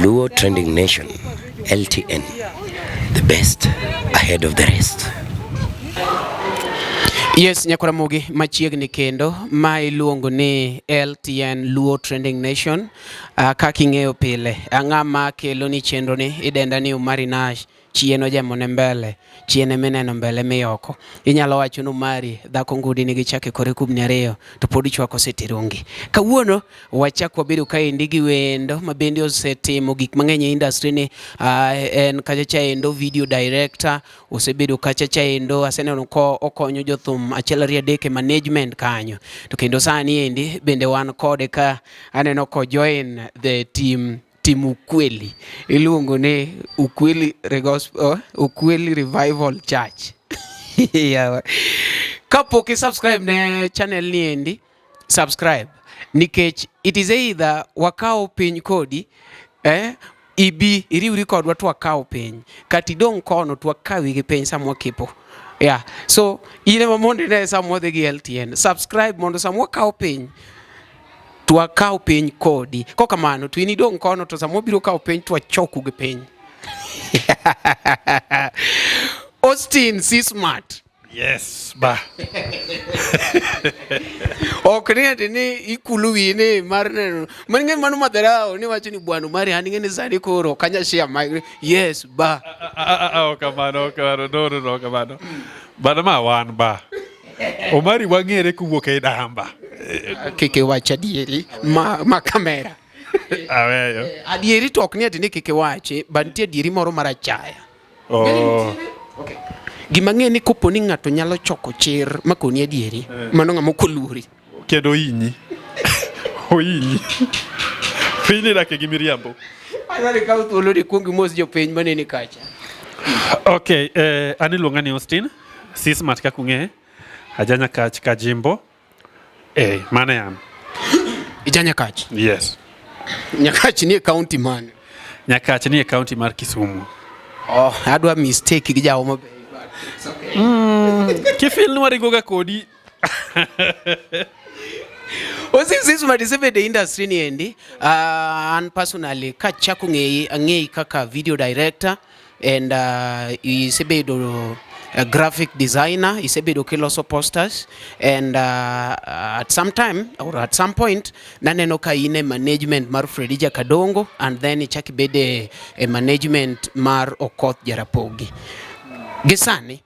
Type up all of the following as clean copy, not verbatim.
Luo Trending Nation, LTN, the best ahead of the rest. Yes, nyakoramogi machiegni kendo ma iluongo ni LTN Luo Trending Nation. Kaka ing'eyo pile, ang'a ma kelo ni chenro ni idenda ni Umari Nash chien ojemo ne mbele chien emineno mbele miyoko. Inyalo wacho ni Umari dhako ngudi nigi chak e kore kubni ariyo to pod ichwako sitirungi. Kawuono wachak wabedo kaendi gi wendo ma bende osetimo gik mang'eny e industry ni en kacha chaendo video director osebedo kacha chaendo aseneno ko okonyo jothum achiel ariyo adek e management kanyo to kendo sani endi bende wan kode ka aneno ko join the team team Ukweli iluongo ni Ukweli, oh, Ukweli Revival Church. Yawa. Kapok i subscribe ne channel ni endi, subscribe nikech it is either wakawo piny kodi ibi iriwri kodwa to wakaw piny kata idong' kono to wakawi gi piny sama wakipo. Yeah. So in ema mondo ine sama wadhi gi LTN. Subscribe mondo sama wakawo piny to wakaw piny kodi. Kokamano to in idong' kono to sama wabiro kawo piny to wachoku gi piny. Austin C Smart. Yes, ba. Ok ni ati ni ikulu wiyi ni mar neno. Mano ng'e mano madharau ni wacho ni bwana mari an ing'e ni sani koro ok anyal share mic. Yes, ba. Ok kamano, ok kamano, no, no, no, kamano. Bana ma wan ba. Omari wang'ere kowuok e damba. Kik iwach adieri ma kamera. Aweyo. Adieri to ok ni ati ni kik iwachi, but nitie adieri moro mar achaya. Oh. Okay. Gima ng'e ni kopo ni ng'ato nyalo choko chir makoni adieri, mano ng'ama ok oluori. Kendo ohinyi. Ohinyi. Piny idake gi miriambo. Adwaro ikaw thuolo ni kuong imos jopiny maneni kacha. Okay, an iluonga ni Austin, C Smart kaka ung'eye, aja Nyakach Kajimbo. Mano e an. Ija Nyakach? Yes. Nyakach ni e county mane? Nyakach ni e county mar Kisumu. Oh, adwa mistake gi ja Homa Bay. But it's okay. Kifil ni waringoga kodi. Austin C Smart isebedo e industry ni endi. An personally kachako ng'eyi, ang'eyi kaka video director and isebedo a graphic designer, isebedo kiloso posters and at some time or at some point naneno ka in e management mar Freddy Jakadongo and then ichak ibede e management mar Okoth Jarapogi. Gi sani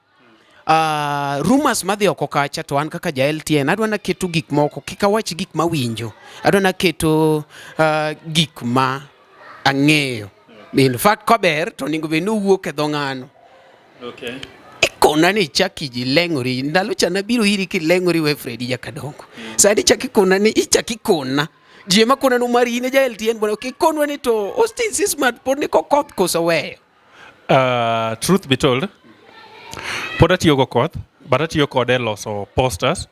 rumors madhi oko kacha to an kaka ja LTN adwa naketo gik moko kik awach gik mawinjo, adwa naketo gik ma ang'eyo. In fact kober to onego bed ni owuok e dho ng'ano. Okay. Ikona ni ichak ileng'ori ndalo cha nabiro iri kileng'ori we Freddy Jakadongo. Sani ichak ikona ni ichak ikona ji ema kona ni Omari in e ja LTN bwana kikonwa ni to Austin C Smart pod ni kokoth koso weyo. Truth be told, pod atiyo gokoth, but atiyo kode e loso posters.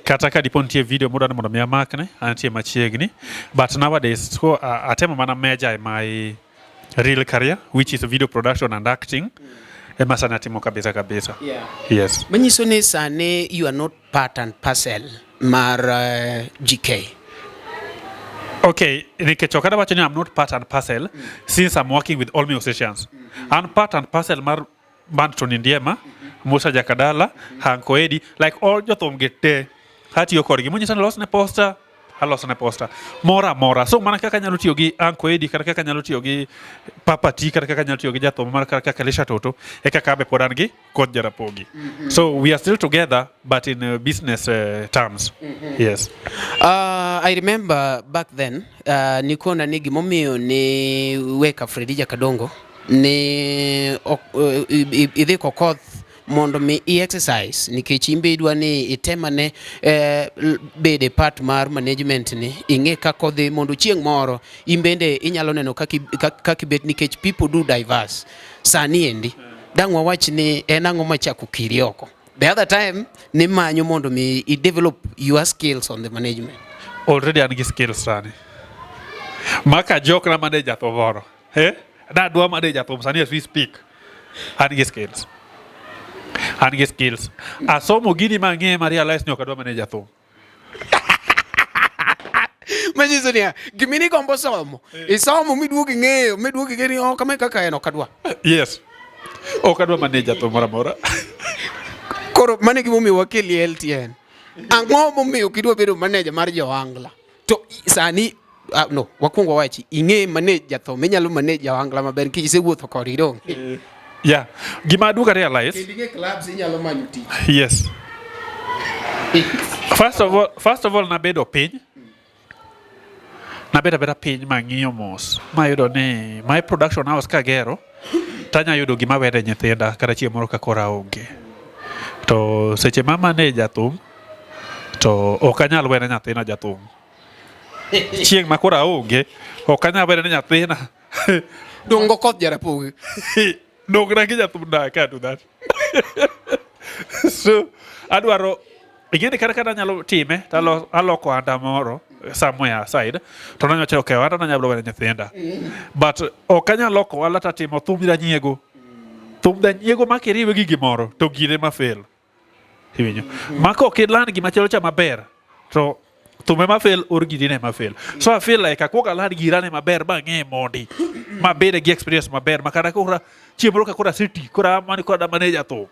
Kata ka dipo nitie video modwa ni mondo mi amakne, antie machiegni. But nowadays, so, atemo mana meja e my real career, which is video production and acting. Ema sani atimo kabisa kabisa. Yeah. Yes. Manyiso ni sani you are not part and parcel mar GK. Okay, nikech ok adwa wacho ni I'm not part and parcel since I'm working with all musicians. An part and parcel mar band Tony Ndiema, Musa Jakadala, Hanko Eddie, like all jothum gi te atiyo kodgi. Monyisa ni losne poster, alosone poster. Moro amora. So mana kaka anyalo tiyo gi Anko Eddie, kata kaka anyalo tiyo gi Papa T, kata kaka anyalo tiyo gi jathum mar kaka Elisha Toto, e kaka abe pod an gi Koth Jarapogi. So we are still together, but in business terms. Yes. I remember back then, nikona ni gimomiyo ni weka Freddy Jakadongo ni idhi kokoth mondo mi i exercise nikech in be idwa ni itemane bede part mar management ni ing'e kaka odhi mondo chieng' moro in bende inyalo neno kaka ibet nikech people do diverse. Sani endi dang' wawach ni en ang'o machako kiri oko. The other time nimanyo mondo mi i develop your skills on the management. Already an gi skills sani. Maka jok na mane jathum moro. Eh? Nadwa mane jathum sani as we speak. An gi skills. An gi skills. Asomo gini mang'e ma realize ni ok adwa mane jathum. Manyiso niya, gimini gombo somo, isomo miduogo ing'eyo, miduogo ing'eyo ni oh, kama e kaka en ok adwa. Yes. Ok adwa manage jathum moro amora. Koro mano e gimomiyo wakeli e LTN. Ang'o momiyo ok idwa bedo manager mar jo-Ohangla? To sani no, wakwongo wawachi, ing'e manage jathum, inyalo manage ja-Ohangla maber nikech isewuotho kodgi donge? Yeah. Gima aduogo realize. Kendo ing'e clubs inyalo manyo tich. Yes. First of all nabedo piny. Nabedo abeda piny mang'iyo mos. Mayudo ni my production house kagero, tanya yudo gima wede nyithinda kata chieng' moro ka koro aonge. To seche ma manage jathum, to ok anyal wene nyathina jathum. Chieng' ma koro aonge, ok anyal wene nyathina. Dongo koth Jarapogi. Dongna gi jathum no, I can't do that. So, adwaro ing'eni kata kata anyalo time to aloko ohanda moro somewhere aside to nanya wacho okay ohanda nanyalo wene nyithinda but ok anyal loko ohala tatimo thum danyiego thum danyiego ma kiriwe gi gimoro to gire ma fail iwinjo ma kok iland gima chielo cha maber to thume ma fail or girine ma fail so I feel like akuog aland girane maber ma ng'e mondi mabede gi experience maber ma kata kora chieng' moro ka koro aseti koro amani koro adwa manage thum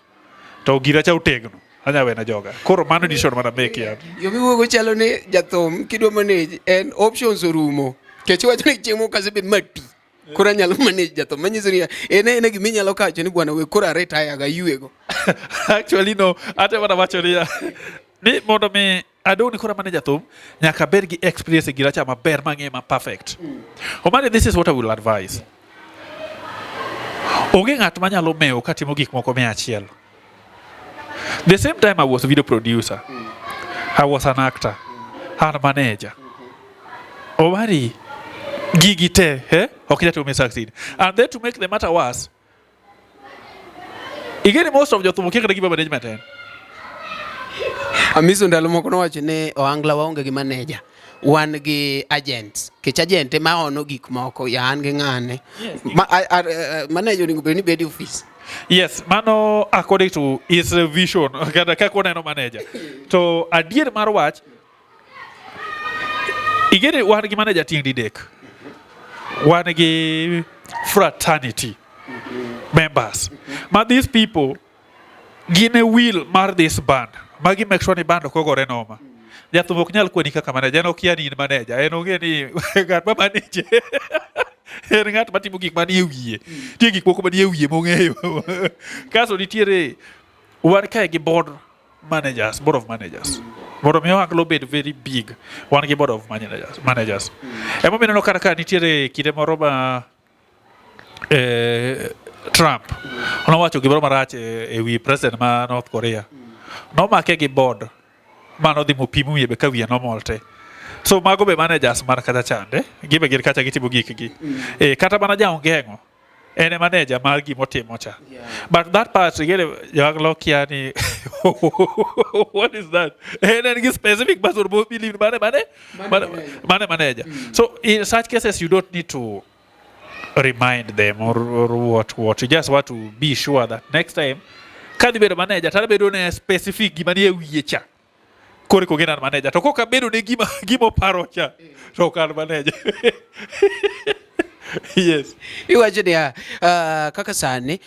to gira cha otegno anya wena joga koro mano decision mana make ya Yo miwuogo chalo ni jathum kidwa manage en options orumo. Kech iwacho ni chieng' moro kasebet mati. Koro anyalo manage jathum. Manyiso ni en ena gima inyalo kacho ni bwana we koro aretire ga ayuego. Actually no, ate mana wacho niya ni mondo mi adong' ni koro manage jathum nyaka abed gi experience e gira cha maber mang'e ma perfect. Omari, this is what I will advise. Onge ng'at manyalo mewo katimo gik moko 100. The same time I was video producer. I was an actor. An manager. Omari, gigi te, eh? Ok inyal timo mi succeed. And then to make the matter worse, ing'e ni most of jothum okia kata gima management en. Amiso ndalo moko nowacho ni Ohangla waonge gi manager. Wan gi agents. Kech agent ema ono gik moko, ya an gi ng'ane. Ma, manager onego bed ni bedo e office. Yes, mano according to his vision, kata kaka oneno manager. To adier mar wach, ing'e ni wan gi manager tieng' didek. Wan gi fraternity members. Ma these people gin e will mar this band. Magi make sure ni band ok ogore noma. Jathum ok nyal kweni kaka manager, en okia ni in manager, en ong'e ni ng'at ma manage en ng'at matimo gik manie wiye. Nitie gik moko manie wiye mong'eyo. Kasto nitiere wan kae gi board managers, board of managers. Mondo mi ohangla obed very big, wan gi board of managers. managers. Emomiyo ineno kata ka nitiere kinde moro ma Trump nowacho gimoro marach e wi president ma North Korea. Nomake gi board manodhi mopim wiye be ka wiye nomol te. So mago be managers mar kacha chande, gibe gin kacha gitimo gikgi. Kata mana ja Ongeng'o en e manager mar gimotimo cha. But that part igere joanglo kia ni what is that? En gi specific person mo believe mane mane mane mane manager. So in such cases you don't need to remind them or what. You just want to be sure that next time kadhi bedo manager to abedo ne specific gima nie wiye cha. Koro eka ong'e ni an manager. To kok abedo ne gima gimoparo cha to ok an manager. Yes. Iwacho niya, kaka sani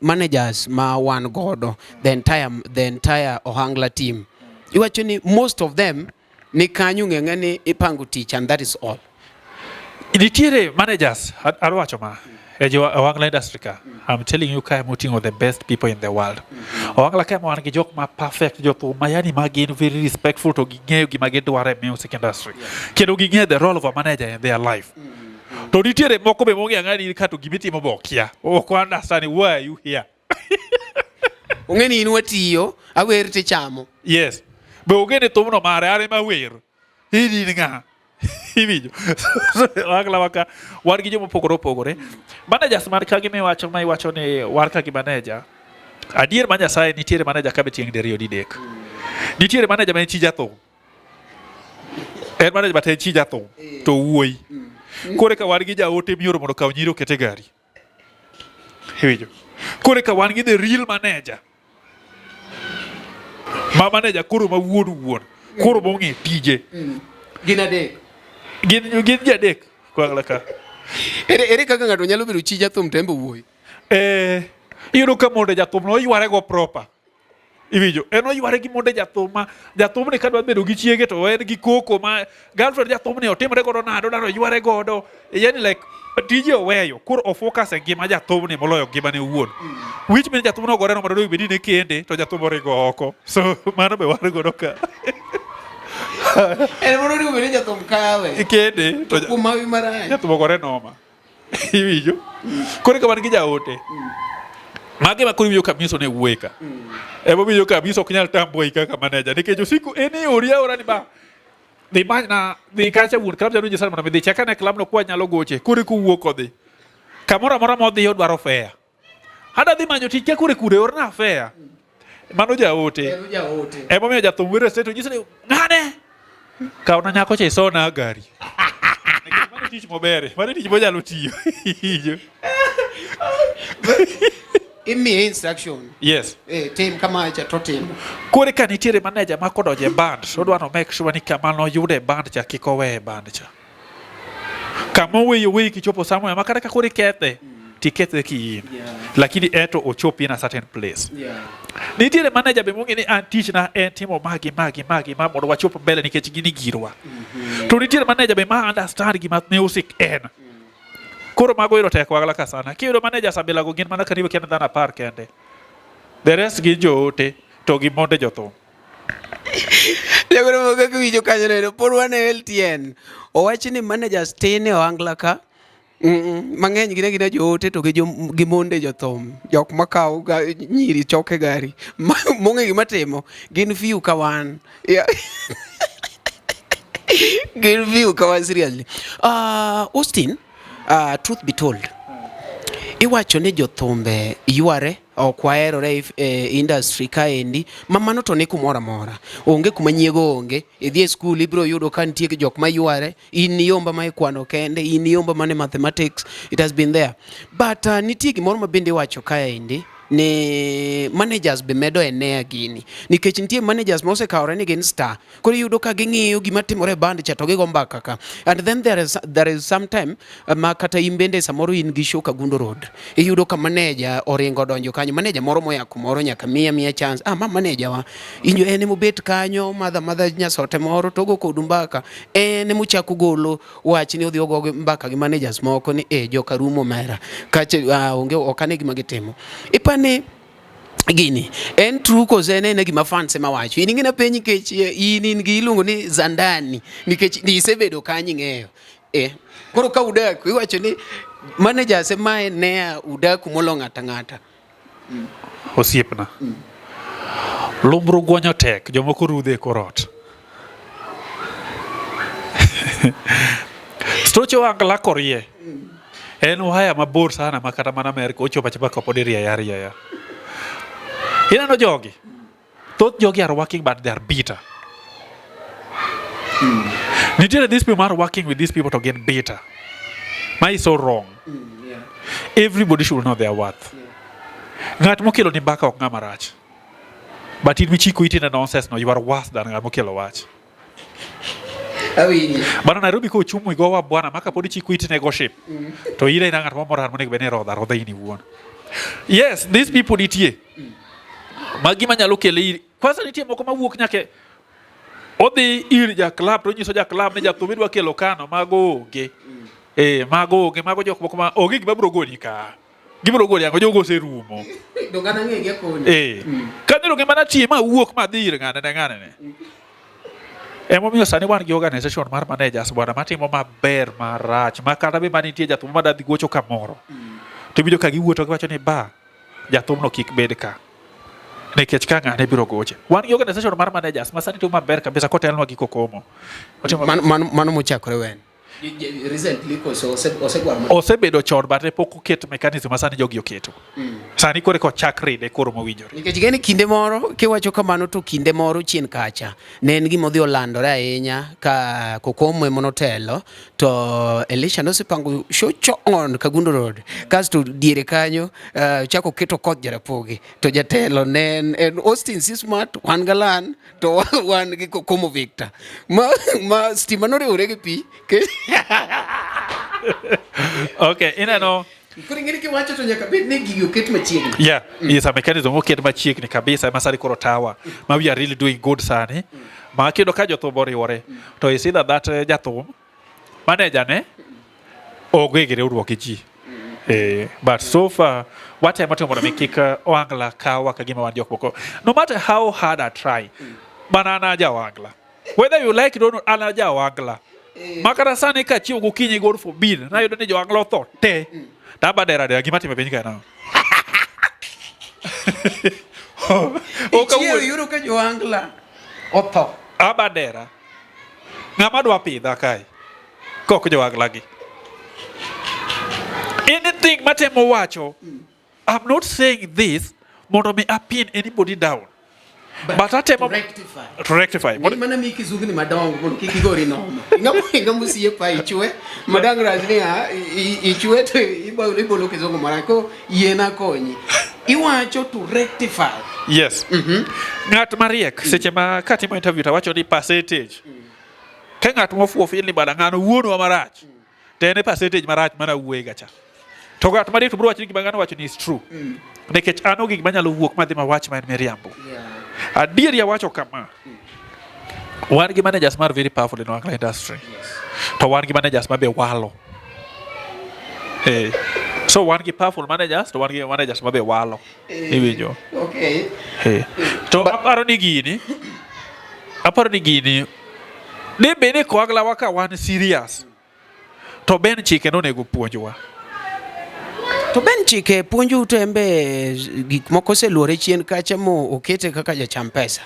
managers ma wan godo the entire Ohangla team iwacho ni most of them ni kanyo ng'eng'e ni ipango tich and that is all. Nitiere managers, adwa wacho ma e jo Ohangla industry ka. I'm telling you kae moting'o the best people in the world. Ohangla kae wan gi jok ma perfect, jothum ma yani ma gin very respectful to ging'eyo gima gidwaro e music industry. Kendo ging'eyo the role of a manager in their life. To nitiere moko be mong'eyo ang'eya ni ka to gimitimo be okia. Ok understand why are you here. Ong'e ni in watiyo, awer tichamo. Yes. Be ong'e ni thumno mare an ema awer. In in ng'a? Iwinjo? Ohangla wa ka wan gi joma opogore opogore. Managers man ka gi miwacho ma iwacho ni wan ka gi manager. Adier ma Nyasaye nitiere manager ka be tieng' diriyo didek. Nitiere manager ma en chi jathum. En manager but en chi jathum to wuoyi. Koro eka wan gi jaote mioro mondo okaw nyiri oket e gari. Iwinjo? Koro eka wan gi the real manager. Ma manager koro ma wuon wuon. Koro mong'e tije. Gin adek. Gin ji adek kwangla ka. Ere kaka ng'ato nyalo bedo chi jathum to en be wuoyi? Eh, iyudo ka monde jathum no oyware go proper. Iwinjo, en oyware gi monde jathum ma jathum ni kadwa bedo gi chiege to en gi koko ma girlfriend jathum ni otimre godo nade odwa oyware godo. Yani like tije oweyo koro o focus e ngima jathum ni moloyo ngimane owuon. Which means jathum no ogore no mondo obed ni ne kende to jathum oringo oko. So mano be wan godo ka. En mondo onego bed ni jathum kawe. Kende to Kuom hawi marach. jathum ogore noma. Iwinjo? Koro ka wan gi jaote. Magi ma koro iwinjo ka Miso ne wuoye ka. Emomiyo ka Miso ok nyal tamboi kaka manager nikech osiko en iori aora ni ba dhi manyna dhi kacha wuon club jaduong' Jesal mondo mi dhi chaka ne club no kwa nyalo goche koro kowuok odhi kamoro amora modhi odwaro fare ada dhi manyo tich kure kure orna fare mano jaote En jaote. emomiyo jathum wero state onyiso ni ng'ane kawna nyako cha isona gari Nikech mano tich mobere mano tich monyalo tiyo. Imiye instruction. Yes. Eh, tim kama cha to timo. Koro ka nitiere manager ma kodonjo e band to odwa no make sure ni kama noyude e band cha kik oweye e band cha. Kama oweyi oweyi kichopo somewhere ma kata ka koro ikethe tikethe kiin. Lakini eto ochop in a certain place. Nitiere manager be mong'e ni an tichna en timo magi magi magi ma mondo wachop mbele nikech gini girwa. To nitiere manager be ma understand gima music en. Koro mago yudo tek wagla ka sana. Kiyudo manager sabila go gin mana karibu kian dhano 10 kende. The rest gin joote to gi monde jothum. Jagoro moko kaka winjo kanyo neno pod wan e LTN. Owach ni managers tin e ohangla ka. Mang'eny gin agina joote to gi monde jothum. Jok makawo nyiri choke gari. Mong'e gima timo. Gin few ka wan. Yeah. Gin few ka wan seriously. Austin, truth be told, iwacho ni jothumbe yware ok waherore e industry kaendi ma mano to ni kumoro amora onge kuma nyiego onge idhi e skul ibiro yudo ka nitie jok ma yware in yomba ma ikwano kende in yomba mane mathematics it has been there but nitie gimoro ma bende iwacho kaendi ni managers be medo enea gini nikech nitie managers ma osekawore ni gin star koro iyudo ka ging'iyo gima timore e band cha to gigo mbaka ka and then there is sometime ma kata in bende samoro in gi show Kangundo Road iyudo ka manager oringo donjo kanyo manager moro moya kumoro nyaka miya miya chance ah ma manager wa injo en emobet kanyo madha madha nyasote moro to ogo kodu mbaka en emochako golo wach ni odhi ogo mbaka gi managers moko ni eh joka rumo mera kache ah, onge ok ane gima gitimo ipani gini en true koso en ena gima fans ema wacho in ing'e penj nikech in gi iluongo ni zandani nikech isebedo kanyo ing'eyo eh koro ka udaku iwacho ni managers ema enea udaku molo ng'ata ng'ata. Osiepna. Lumbru gwonyo tek, jomoko rudhe e kor ot. Stoche wangla korie. En waya mabor sana ma kata mana Amerka ochopo achopa kapod irieya arieya. Ineno jogi? Thoth jogi are working but they are bitter. Nitiere these people are working with these people to get bitter. Ma is so wrong. Everybody should know their worth. Ng'at mokelo ni mbaka ok ng'ama rach. But in michiko iti ne nonsense no, you are worse than ng'at mokelo wach. Awinji. Bana Nairobi ko ochung' igowa bwana maka pod ichiko iti ne gossip. To in ina ng'at moro monego bed ni irodho arodha in iwuon. Yes, these people nitie. Ma gima nyalo kele iri. Kwanza nitie moko mawuok nyaka odhi ir ja club to onyiso ja club ni jathum idwa kelo kano mago onge. Eh, mago onge, mago jok moko ma onge gima biro goni ka. Gibiro goni ang'o jogo oserumo. Donge an ang'e gi akoni. Eh. Kanyo donge mana tie ma wuok ma dhi ir ng'ane ne ng'ane ne. Emomiyo sani wan gi organization mar managers bwana matimo maber marach ma kata be manitie jathum ma dadhi gocho kamoro. To iwinjo ka giwuotho giwacho ni ba jathumno kik bed ka. Nikech ka ng'ane biro goche. Wan gi organization mar managers ma sani timo maber kabisa kotelnwa gi Kokomo. Otimo Mano mochakore wen. Recently koso osegwar Osebedo chon, but ne pok oket mechanism ma sani jogi oketo. Sani koro eka ochak ride koro mowinjore. Nikech ing'e ni kinde moro kiwacho kamano, to kinde moro chien kacha ne en gima odhi olandore ahinya ka Kokomo ema notelo, to Elisha nosepango show chon Kangundo Road, kasto diere kanyo chako keto Okoth Jarapogi, to jatelo ne en Austin Sismat, wan Galan to wan gi Kokomo Victor ma stima noriwore gi pi. Okay, ineno. Koro ing'e ni kiwacho to nyaka bed ni gigi oket machiegni. Yeah, is a mechanism moket machiegni kabisa ema sani koro tawa ma we are really doing good sani. Ma kiyudo ka jothum oriwore, to is either that jathum manager ne onge gi riwruok gi ji. But so far watemo timo mondo mi kik ohangla kawa ka gima wan jok moko. No matter how hard I try, mana an aja ohangla. Whether you like it or not, an aja ohangla. Ma kata sani kachiew gokinyi, God forbid, nayudo ni jo-ohangla otho te, to aba dera dera gima timre piny kae nang'o? Ok Ichiew awuo. iyudo ka jo-Angla otho. Aba dera. Ng'ama dwa pidha kae? Kok jo-ohangla gi. Anything matemo wacho, I'm not saying this mondo mi apin anybody down. But atemo to rectify. To rectify. Mondo mana mi kizungni madongo mondo kik igori nono. Ing'ama osiepa ichwe madang rach ni a ichwe to ibolo kizungu marach ko yiena konyi. Iwacho to rectify. Yes. Ng'at mariek seche ma katimo interview to awacho ni percentage. Ka ng'at mofuwo feel ni bana ng'ano wuonwa marach. To en e percentage marach mana wuoye ga cha. To ng'at mariek to biro wacho ni gima ng'ano wacho ni is true. Nikech an onge gima nyalo wuok madhi mawach ma en miriambo. Adieri awacho kama. Wan gi managers mar very powerful in our industry. To wan gi managers ma be walo. So wan gi powerful managers to wan gi managers ma be walo. Iwinjo? Okay. To aparo ni gini ne be ni kohangla wa ka wan serious. To Ben Chike nonego puonjwa. To Ben Chike puonjou, to embe gik moko oseluore chien kacha mo okete kaka jacham pesa.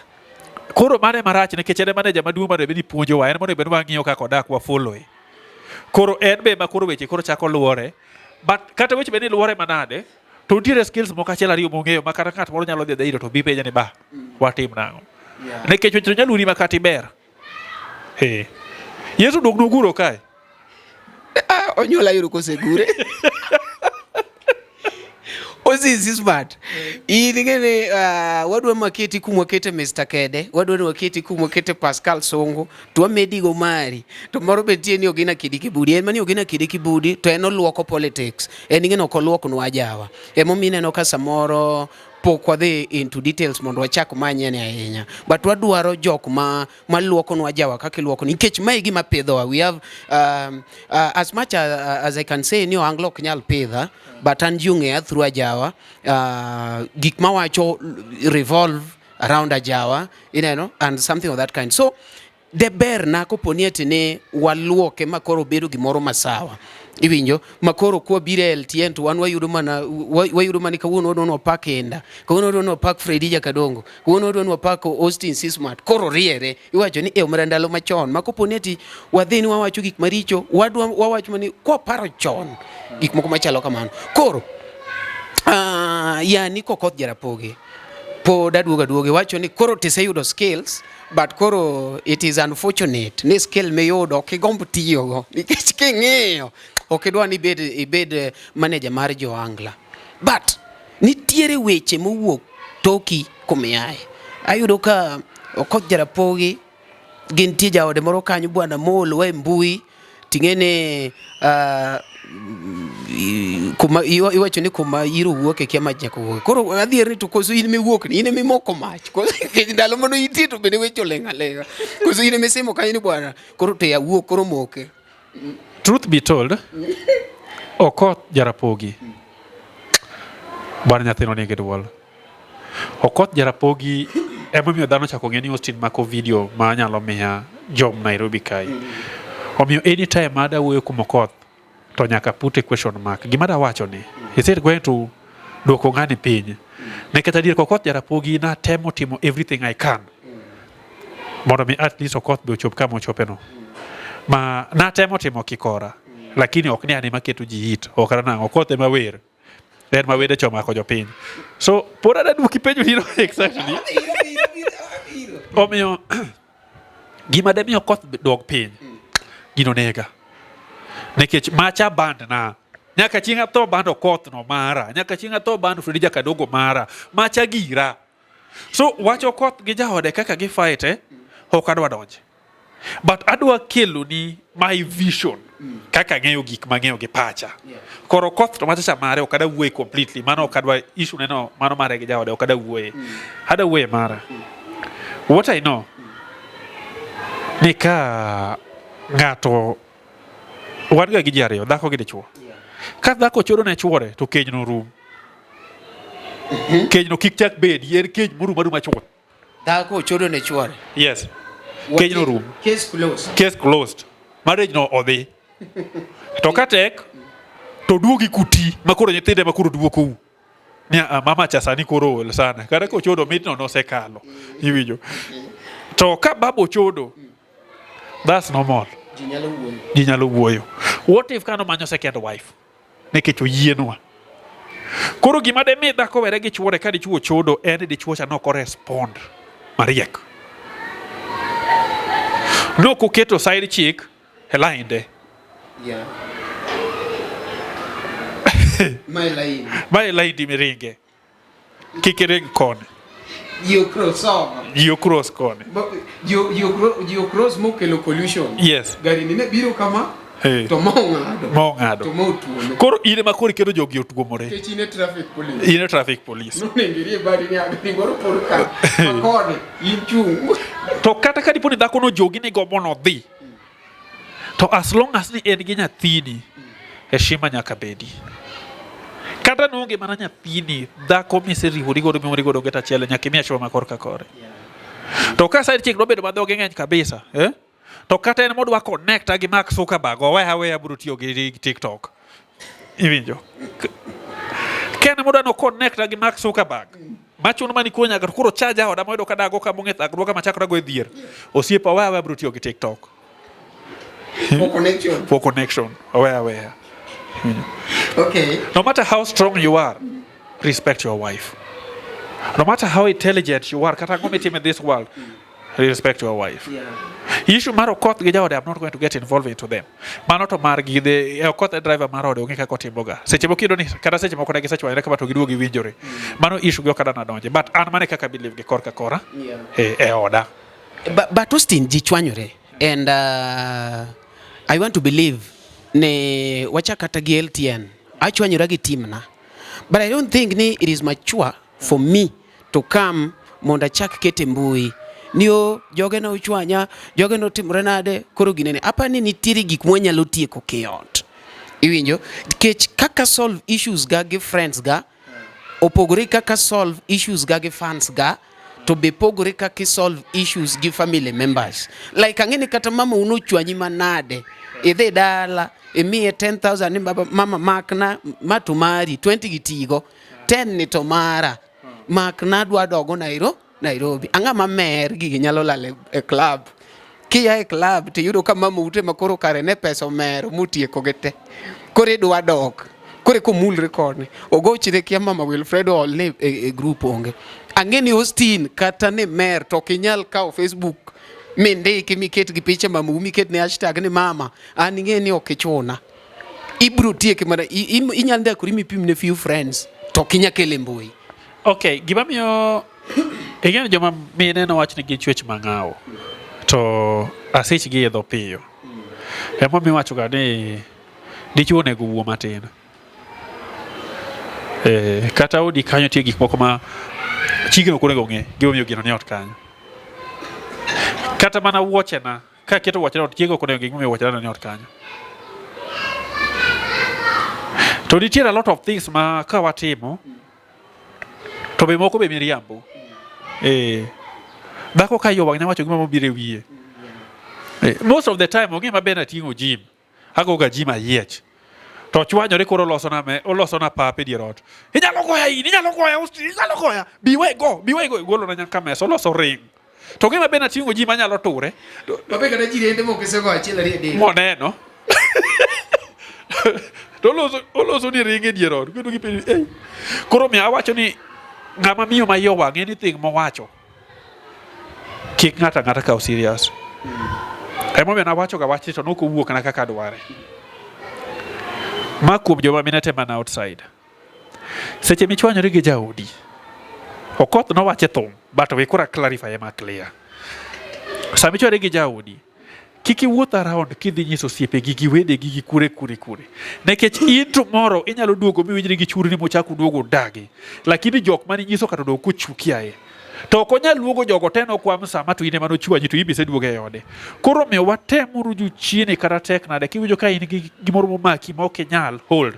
Koro mane marach, nikech en e manager maduong' monego bed ni puonjowa, en monego bed ni wang'iyo kaka odak, wa follow. Koro en be ma koro weche koro chako luore. But kata weche be ni luore manade, to nitiere skills moko achiel ariyo mong'eyo ma kata ng'at moro nyalo dhi adhiya ire to bi penje ni ba, watim nang'o? Nikech weche to nyalo luri ma kata iber. Hey. Yesu dok noguro kae. Ah, onyuola yudo kosegure. Ozizi Smart. In ing'e wadwa maketi kuma wakete Mr. Kede, wadwa ni waketi kuma wakete Pascal Songo, to wamedi go mari. To moro be nitie ni Ogina Kidi Kibudi. En mani Ogina Kidi Kibudi to en oluoko politics. En ing'e ni ok oluoknwa ajawa. Emomiyo ineno ka samoro pok wadhi into details mondo wachak manye ni ahinya. But wadwaro jok ma maluokonwa ajawa kaka iluoko, nikech mae e gima pidhowa. We have as much as I can say ni ohangla ok nyal pidha, but an ji ong'eya through ajawa. Gik mawacho revolve around ajawa, ineno, and something of that kind. So de ber na kopo ni ati ni waluoke ma koro obedo gimoro masawa, iwinjo, ma koro kwabiro e LTN to wan wayudo mana kawuono wadwa ni wapak Inda, kawuono wadwa ni wapak Fredi Jakadongo, kawuono wadwa ni wapak Austin Sismat. Koro riere iwacho ni e omera ndalo machon ma kopo ni ati wadhi ni wawacho gik maricho, wadwa wawacho mani kwaparo chon gik moko machalo kamano. Koro yani Kokoth Jarapogi pod aduogo aduogo iwacho ni koro tiseyudo skills, but koro it is unfortunate ni skill miyudo ok igomb tiyogo, nikech king'iyo ok idwa ni ibed manager mar jo-Angla. But nitiere weche mowuok toki kumiaye. Ayudo ka Okoth Jarapogi gintie jaode moro kanyo, bwana Molo e mbui ting'e ni kuma iwacho ni kuma iro wuok e kia mach nyaka wuok. Koro adhier ni to koso in miwuok ni in emimoko mach koso, nikech ndalo mano itie to bende weche oling' aling'a, koso in emisimo kanyo ni bwana koro to awuok koro moke? Truth be told, Okoth Jarapogi. Bwana nyathino nigi duol. Okoth Jarapogi emomiyo dhano chako ng'e ni Austin mako video ma nyalo miya job Nairobi kae. Omiyo anytime ma ada wuoyo kuom Okoth to nyaka put a question mark. Gima da wacho ni, is it going to duoko ng'ani piny? Nikech adier Okoth Jarapogi natemo timo everything I can mondo mi at least Okoth be ochop kama ochope no. Ma natemo timo kikora, lakini ok ni an ema keto ji hit, ok an nang'o, Okoth ema wer. En ma wende cha omako jopiny. So pod adaduoki penjo ni no exactly. Omiyo gima demi Okoth duok piny, gino nega. Nikech macha band na. Nyaka chieng' atho band Okoth no mara. Nyaka chieng' atho band Fredi Jakadogo mara. Macha gira. So wach Okoth gi jaode kaka gi fight eh, ok adwa donje. But adwa kelo ni my vision kaka ang'eyo gik mang'eyo gi pacha. Koro Okoth to macha cha mare ok adwa wuoye completely. Mano ok adwa issue neno mano mare gi jaode ok adwa wuoye. Adwa wuoye mara. What I know ni ka ng'ato wan ga gi ji ariyo, dhako gi dichuo. Ka dhako chodo ne chuore to keny no rum. Keny no kik chak bedi, en keny morum aruma chuth. Dhako ochodo ne chuore. Yes. Keny no rum. Case closed. Case closed. Marriage no odhi. To ka tek to duogi kuti ma koro nyithinde ma koro duokou. Ni ah, mama cha sani koro ol sana. Kata kochodo mitno nosekalo. Iwinjo. To ka baba ochodo that's normal. Ji nyalo wuoyo. Ji nyalo wuoyo. What if kano manyo second wife? Nikech oyienwa. Koro gima de mi dhako were gi chuore ka dichuo chodo en ni dichuo cha nok orespond mariek. Nok oketo side chick e line de. Yeah. My line. Ma e line miringe. Kik iring koni. Ji cross over. Ji cross koni. Ji cross mokelo collision. Yes. Gari ni ne biro kama. Hey. To ma ong'ado. Ma ong'ado. To ma otuome. Koro in ema koro iketo jogi otuomore. Nikech in e traffic police. In e traffic police. Nonego irie badi ni agari moro por ka. Ma koni in chung'. To kata ka dipo ni dhako no jogi ni gombo nodhi. To as long as ni en gi nyathini, heshima nyaka bedi. Kata noonge mana nyathini, dhako miseriwori godo miwori godo get achiel nyaka imiye heshima ma korka kore. To ka side chick nobedo ma dhoge ng'eny kabisa, eh? To kata en modwa connect gi Mark Zuckerberg, owe aweya biro tiyo gi TikTok. Iwinjo? Ka en modwa no connect gi Mark Zuckerberg, machuno mani koro nyaka koro charge oda moyudo ka dago ka mong'e thagruok kama chakra go e dhier. Osiepa owe aweya biro tiyo gi TikTok. For connection. For connection. Owe aweya. Okay. No matter how strong you are, respect your wife. No matter how intelligent you are, kata ang'o mitimo in this world, respect your wife. Yeah. Issue mar Okoth gi jaode, I'm not going to get involved into them. Mano to margi, the Okoth e driver mar ode, ong'e kaka otimoga. Seche moko iyudo ni kata seche moko ne gisechwanyore kama to giduogo giwinjore. Mano issue gi ok adwa nadonje. But an mane kaka believe gi korka kora Yeah. e oda. But Austin ji chwanyore and I want to believe ni wachak kata gi LTN achwanyora gi team na but I don't think ni it is mature for me to come mondo achak kete mbui ni o joge ne ochwanya joge notimore nade koro ginene apa ni nitiere gik mwanyalo tieko kiot iwinjo nikech kaka solve issues ga gi friends ga opogore kaka solve issues ga gi fans ga to be pogore kaka solve issues gi family members like ang'e ni kata mama unochwanyi manade idhi dala imiye 10000 ni baba mama makna ma to mari 20 gi tigo 10 ni to mara makna adwa dogo Nairobi ang'a mamer gigi nyalo lal e club kia e club tiyudo ka mama ute ma koro kare ne pesa omero motieko gi te koro idwa dok koro eko mulre koni ogochne kia mama Wilfredo ol ni e group onge ang'e ni Austin kata ni mer to ok inyal kawo Facebook mindiki miket gi picha mamau miket ne hashtag ni mama an ing'e ni ok ichuna ibro tieke mana inyalo ndikori mipim ne few friends to ok inyal kele mbui. Okay, gima miyo ing'eyo ni joma mine nowach ni gin chwech mang'awo to asich gi idho piyo. Emomiyo iwacho ga ni dichuo onego wuo matin. Eh, kata odi kanyo nitie gik moko ma chigno ok onego ong'e gimomiyo gino ni ot kanyo. Kata mana wuochena ka aketo wuochena ot chiega ok onego ong'e gimomiyo wuochena ni ot kanyo. To nitiere a lot of things ma ka watimo to be moko be miriambo. Eh. Dhako ka ywak nyalo wacho gima mobiro e wiye. Eh, most of the time ong'e maber nating'o gym. Agoga gym ayiech. To chwanyore koro olosona me olosona pap e dier ot. Inyalo goya in, inyalo goya, inyalo goya. Bi we go, bi we go, golona nyaka mesa, oloso ring. To ng'e maber nating'o ji manyalo ture. Mabe kata jirende moko isego achiel ariyo adek. Moneno. To oloso oloso ni ringe dier ot. Kendo gipenjo, "Ei." Koro miyo awacho ni ng'ama miyo ma iye owang' anything mowacho kik ng'ato ang'ata kaw serious. Emomiyo nawacho ga wachni to nok owuok na kaka adware. Ma kuom joma mine te man outside. Seche michwanyori gi jaodi, Okoth nowacho e thum, but we koro clarify ma clear. Sama ichwanyori gi jaodi, kik iwuoth around kidhi nyiso osiepegi gi wedegi gi kure kure kure. Nikech in tomorrow inyalo duogo miwinjri gi churni mochak uduogo udagi. Lakini jok mane inyiso kata odong kochuki aye. To ok onyal luongo jogo te nokwam sama to in ema nochwanyi to in be iseduogo e ode. Koro omiyo watemuru jochiene kata tek nade kiwinjo ka in gi gimoro momaki ma ok inyal hold.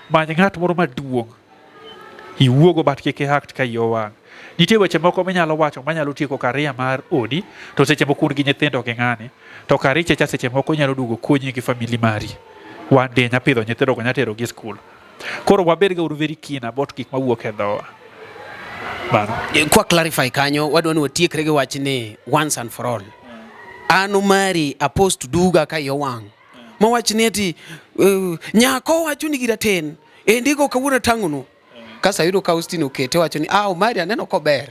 Many ng'at moro maduong' iwuogo but kik i-act ka iyi owang'. Nitie weche moko minyalo wacho manyalo tieko career mar odi to seche moko un gi nyithindo gi ng'ani to kariche cha seche moko nyalo duogo konyi gi family mari. One day nya pidho nyithindo go nya tero gi skul. Koro wabed ga uru very keen about gik mawuok e dhowa. Mano. Kwa clarify kanyo, wadwa ni watiekre gi wach ni once and for all. An Omari a post duga ka iye owang'. Mawach ni ati nyako wacho ni gira ten. E ndiko kawuono tang'onu. Kasa yudo ka Austin okete wacho ni ah Omari aneno kober.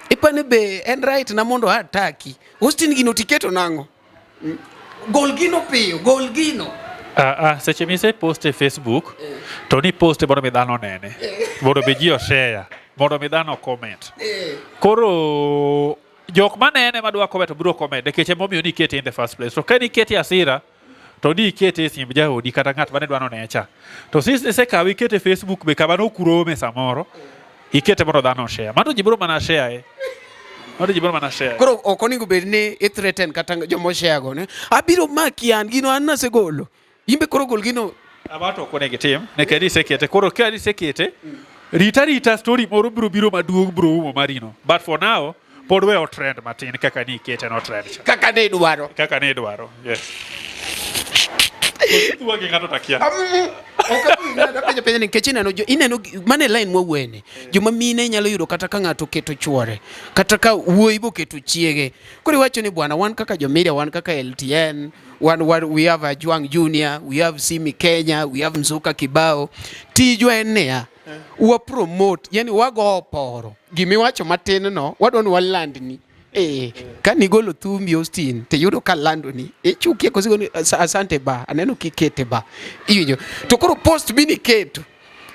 Ipani be en right na mondo ataki. Austin gino tiketo nang'o? Gol gino piyo, gol gino. Ah, ah, seche mise post e Facebook to ni post mondo mi dhano onene. Mondo mi ji oshare, mondo mi dhano comment. Koro jok manene madwa comment to biro comment nikech emomiyo ni ikete in the first place. To ka ni ikete asira to ni ikete e simb jaodi kata ng'at mane dwa none cha. To since isekawe ikete e Facebook be kama nokurome samoro ikete mondo dhano oshare. Mano ji biro mana share e. Mano ji biro mana share. Koro ok onego bed ni i threaten kata joma oshare go ne. Abiro maki an gino an nasegolo. Imbe koro gol gino. Aba to ok onego itim nikech isekete. Koro ka isekete, rita rita story moro biro biro maduong' biro umo marino. But for now, pod we otrend matin kaka ni ikete no trend cha. Kaka ne idwaro. Kaka ne idwaro. Yes. Tuwa gi ng'ato takia. Ok penjo nikech ineno ineno mane line mwawuoyeni. Joma mine nyalo yudo kata ka ng'ato oketo chuore, kata ka wuoyi boketo chiege. Koro iwacho ni bwana wan kaka jo media, wan kaka LTN, wan we have Ajwang Junior, we have Simi Kenya, we have Mzuka Kibao. Tijwa en niya, wa promote, yani wago oporo. Gimiwacho matin no, wadwa ni walandni. Ka nigolo thumbi Austin, tiyudo ka landoni. Ichukie kosigo ni asante ba, aneno kikete ba. Iwinjo. To koro post miniketo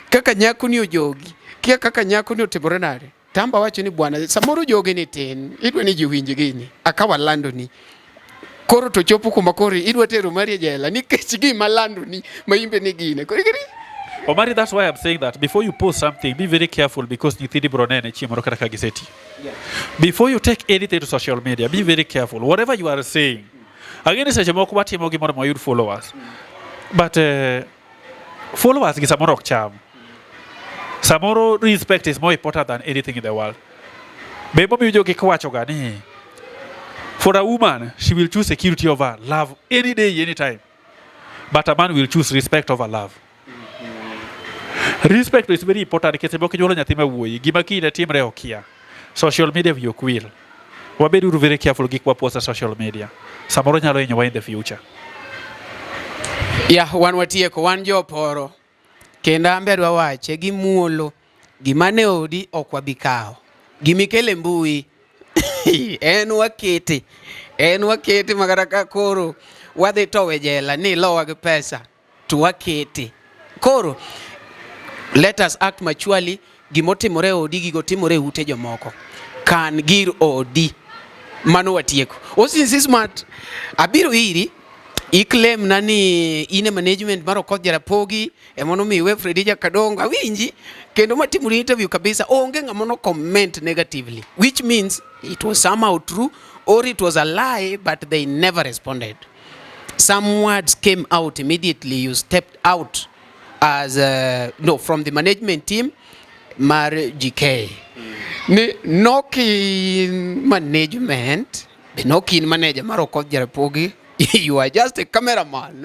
kaka nyako ni ojogi, kia kaka nyako ni otimore nade. Tamba wacho ni bwana, samoro jogi ni tin, idwa ni ji winj gini, akawa landoni. Koro to chopo kuma koro idwa tero mari e jela nikech gima landoni ma imbe ni gine. Koro ikiri Omari, that's why I'm saying that before you post something, be very careful because nyithindi biro nene chieng' moro kata ka giseti. Before you take anything to social media, be very careful. Whatever you are saying. Again, seche moko watimo gimoro mondo wayud followers. But followers gi samoro ok cham. Samoro respect is more important than anything in the world. Be momiyo jogi kiwacho ga ni for a woman, she will choose security over love any day, anytime. But a man will choose respect over love. Respect is very important nikech moko nyuolo nyathi ma wuoyi gima kiny timre okia. Social media wiyi ok wil. Wabed uru very careful gik wapost e social media. Samoro nyalo hinyowa in the future. Ya, wan watieko, wan joporo. Kendo an be adwa wache gi muolo, gima ne odi ok wabi kawo. Gimikelo e mbui en wakete. En wakete makata ka koro wadhi towe jela ni ilowa gi pesa to wakete. Koro let us act maturely. Gimotimore e odi gigo timore e ute jomoko. Kan gir odi. Mano watieko. Austin Smart, abiro iri iclaim na ni in e management mar Okoth Jarapogi emono miwe Fredi Jakadongo awinji kendo matimoni interview kabisa onge ng'ama no comment negatively, which means it was somehow true or it was a lie, but they never responded. Some words came out immediately you stepped out as no from the management team mar GK ni nokin management be nokin manager mar Okoth Jarapogi, you are just a cameraman.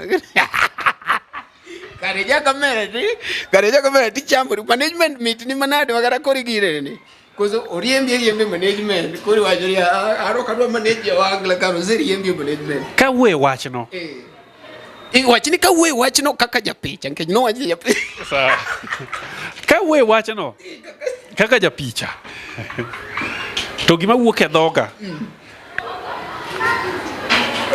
Kare ja kamera ti, kare ja kamera ti chambo management mit ni manade makata kori gire ni. Koso oriembi ariembi management koro iwacho ni "Ah, an ok adwa manage jawangla kar oseriembi e management. Kawuoye wachno. Eh. Wachni kawuoye wachno kaka japicha nikech nowacho ni japicha. Sawa. Kawuoye wachno kaka japicha. To gima wuok e dhoga.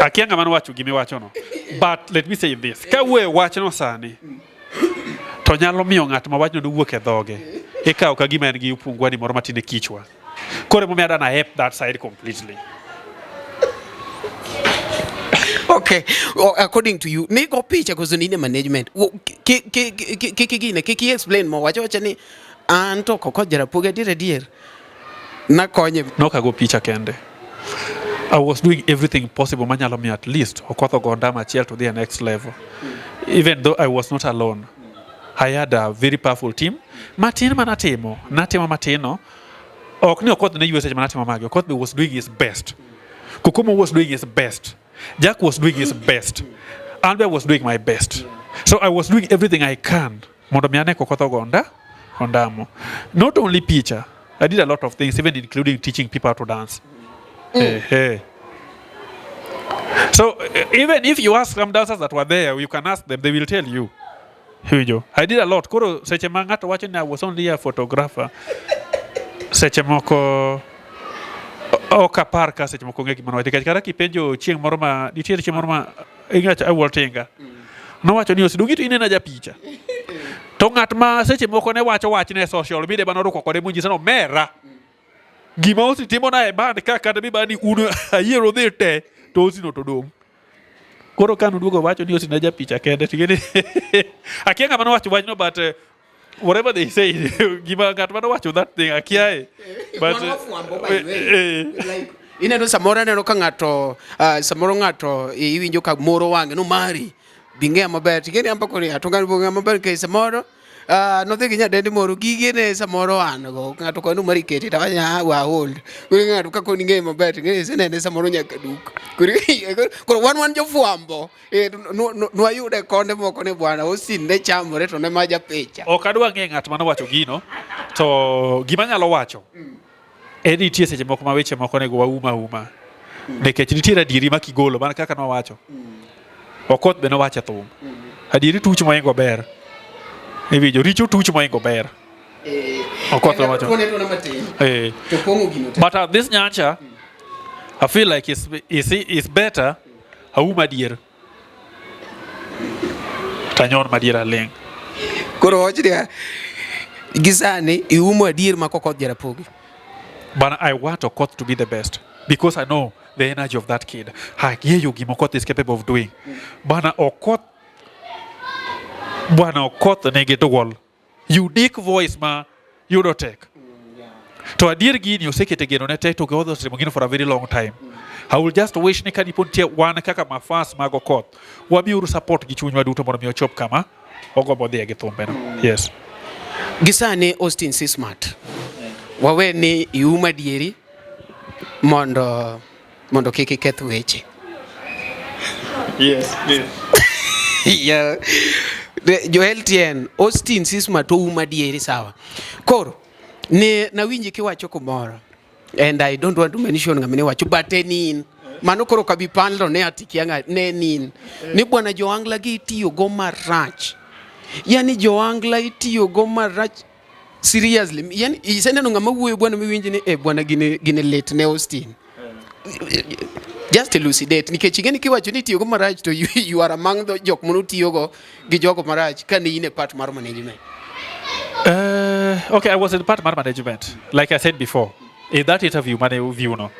Akia ng'ama nowacho gima iwachono. But let me say this. Kawuoye wachno sani to nyalo miyo ng'at ma wachno nowuok e dhoge ikawo ka gima en gi upungwani moro matin e kichwa. Koro emomiyo adwa na help that side completely. Okay, oh, according to you, ni go picha koso ni in e management. Ki gine, ki explain mo wacho wacha ni an to Okoth Jarapogi adier adier nakonye. Nok ago picha kende. I was doing everything possible manyalo miyo at least Okoth ogo ondamo achiel to the next level. Even though I was not alone. I had a very powerful team. Matin manatimo, natimo matino. Ok ni Okoth ne ywe seche manatimo magi. Okoth be was doing his best. Kokomo was doing his best. Jack was doing his best. And I was doing my best. So I was doing everything I can mondo mi ane Okoth ogo ondamo. Not only picha. I did a lot of things, even including teaching people how to dance. Eh, eh. So even if you ask some dancers that were there, you can ask them, they will tell you. Iwinjo? I did a lot. Koro seche ma ng'ato wacho ni I was only a photographer. Seche moko ok apar ka seche moko ng'e gima nowacho. Nikech kata kipenjo chieng' moro ma nitiere chieng' moro ma ing'acho Awuol Tinga. Nowacho ni Osidungi to inena japicha. To ng'at ma seche moko ne wacho wachne e social media manoruko kode monyiso ni omera. Gima osetimona e band ka kata mi bani un ayiero dhi te to Osino to dong'. Koro ka noduogo wacho ni Osino japicha kende ting'eni akia ng'ama nowacho wachno but whatever they say gima ng'at manowacho that thing akiaye. But Wan wafwambo by the way. Like, ineno samoro aneno ka ng'ato samoro ng'ato iwinjo ka moro wang'e no mari bing'eya maber ting'eni an pako ni to ng'ato bong'eya maber nikech samoro nodhi gi nyadendi moro gige ne samoro an go ng'ato koni mari kete to awacho ah wa hold koro ng'ato ka koni ng'e maber ting'eni isenene samoro nyaka duk koro koro wan jofwambo nwayude konde moko ni bwana Austin ne chamore to ne ma japicha. Ok adwa ng'e ng'at manowacho gino to gima anyalo wacho en ni nitie seche moko ma weche moko onego waum auma nikech nitiere adieri ma kigolo mana kaka nwawacho Okoth be nowacho e thum adieri tuch moingo ber iwinjo richo tuch moingo ber Okoth nowacho matin to pong'o gino te. But this nyancha I feel like it's better aum adier tanyon madier aling'. Koro wach niya, gi sani iumo adier ma Okoth Jarapogi. But I want Okoth to be the best because I know the energy of that kid. Ang'eyo gima Okoth is capable of doing. Bana Okoth, bwana Okoth nigi duol, unique voice ma yudo tek. To adier gini osekete geno ne tek to Okoth osetimo gino for a very long time. I will just wish ni kadipo nitie wan kaka mafans mag Okoth, wamiuru support gi chunywa duto mondo mi ochop kama ogombo dhiye gi thumbe no. Yes. Gi sani Austin C Smart. Wawe ni ium adieri mondo kik iketh weche. Yes, yes. Yeah. Jo LTN, Austin C Smart oum adieri sawa. Koro ne nawinji kiwacho kumoro and I don't want to mention ng'ama ne wacho but en in mano koro kabi pando ne atikia ng'a ne en in ni bwana joangla gi itiyo go marach yani joangla itiyo go marach seriously yani iseneno ng'ama wuoyo bwana miwinj ni eh bwana gine lit ne Austin just elucidate nikech ing'e ni kiwacho ni itiyo go marach to you are among the jok manotiyogo gi jogo marach ka ne in e part mar management. Okay, I was in part mar management. Like I said before, in that interview mane view no.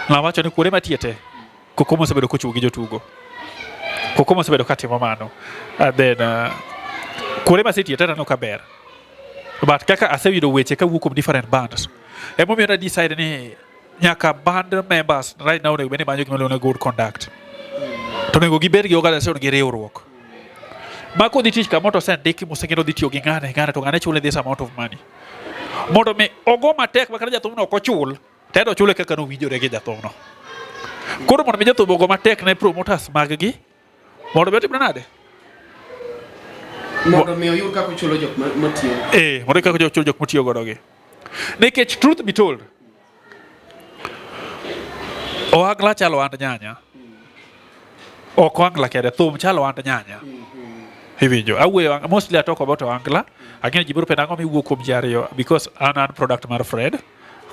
Nawacho ni kuonde matiye te, Kokomo osebedo kochung' gi jotugo. Kokomo osebedo katimo mano. And then kuonde masetiye te aneno ka ber. But kaka aseyudo weche kawuok kuom different bands. Emomiyo na decide ni nyaka band members right now onego bed ni manyo gima iluongo ni good conduct. To onego gibed gi organization gi riwruok. Ma kodhi tich kamoro to osendiki moseng'e ni odhi tiyo gi ng'ane ng'ane to ng'ane chule this amount of money. Mondo mi ogo matek ma kata jathumno ok ochul, to en ochule kaka nowinjore gi jathumno. Koro mondo mi jathum ogo matek ne promoters mag gi, mondo mi otimre nade? Mondo mi oyud kaka ochulo jok matiyo. Eh, mondo kaka ochulo jok motiyo godo gi. Nikech truth be told, ohangla chalo and nyanya. Ok ohangla kende, thum chalo and nyanya. Iwinjo, awuoyo, mostly I talk about ohangla. Ang'eyo ji biro penjo ang'o miwuok kuom ji ariyo because an an product mar Fred.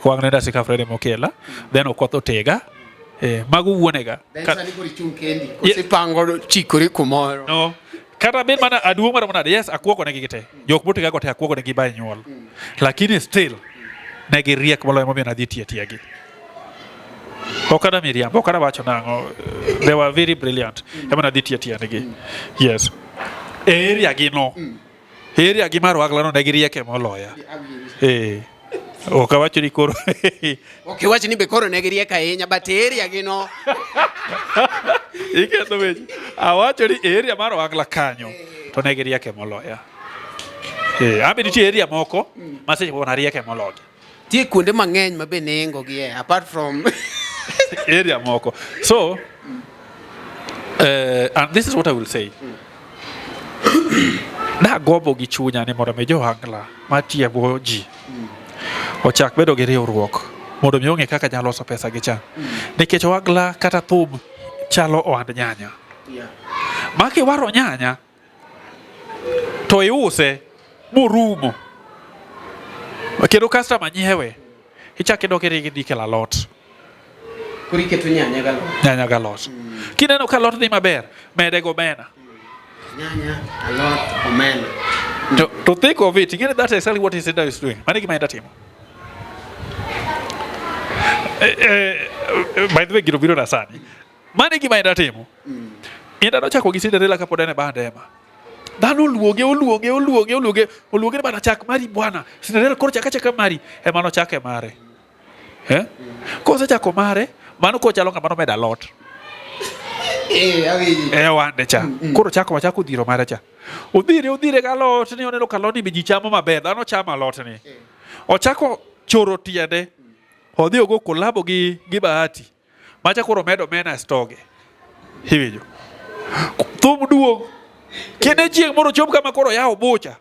Kwang' nenda sika Fred emokela. Then Okoth Otega. Eh, mago wuonega. Then Ka- sani koro ichung' kendi. Koso ipango chikori kumoro. No. Kata bed mana aduong' maromo nade, yes, akuogo negi gite. Jok motega go te akuogo negi by nyuol. Lakini still, ne giriek moloyo momiyo nadhi tiyo tiegi. Ok adwa miriambo, ok adwa wacho nang'o. They were very brilliant. Ema nadhi tiyo tiendgi. Yes. E area gi no. Area gi mar Wagla no ne girieke moloya. Eh. Ok awacho ni koro Ok iwach ni be koro ne giriek ahinya but area gi no. Iketho weche. Awacho ni area mar Wagla kanyo to ne girieke moloya. Eh, an be nitie area moko ma seche moko narieke mologi. Nitie kuonde mang'eny ma be nengo gi e apart from area moko. So, and this is what I will say. Nagombo gi chunya ni mondo mi jo ohangla matiego ji ochak bedo gi riwruok mondo mi ong'e kaka nyalo loso pesa gi cha. Nikech ohangla kata thum chalo ohand nyanya. Ma kiwaro nyanya to iuse morumo kendo customer nyiewe ichak idok iringi idhi kelo alot. Koro iketo nyanya galot. Nyanya galot. Kineno ka alot dhi maber, mede gomena. Nyanya, alot, omena. To think of it, ing'e ni that's exactly what his is doing. Mano e gima Indah timo. By the way, gino biro na sani. Mano e gima Indah timo. Indah nochako gi Cinderella kapod en e band ema. Dhano oluonge, oluonge, oluonge, oluonge, oluonge ni bana chak mari bwana. Cinderella koro chak achaka mari. Ema nochake mare. Eh? Kosechako mare, mano kochalo ng'ama nomedo alot. Eh, awinji. E wande cha. Koro chako wachako dhiro mare cha. Odhire odhire ga alot ni oneno ka alot ni be ji chamo maber. Dhano chamo alot ni. Ochako choro tiende. Odhi ogo kolabo gi Bahati. Macha koro omedo omena e stoge. Iwinjo? Thum duong'. Kendo chieng' moro chop kama koro yawo bucha.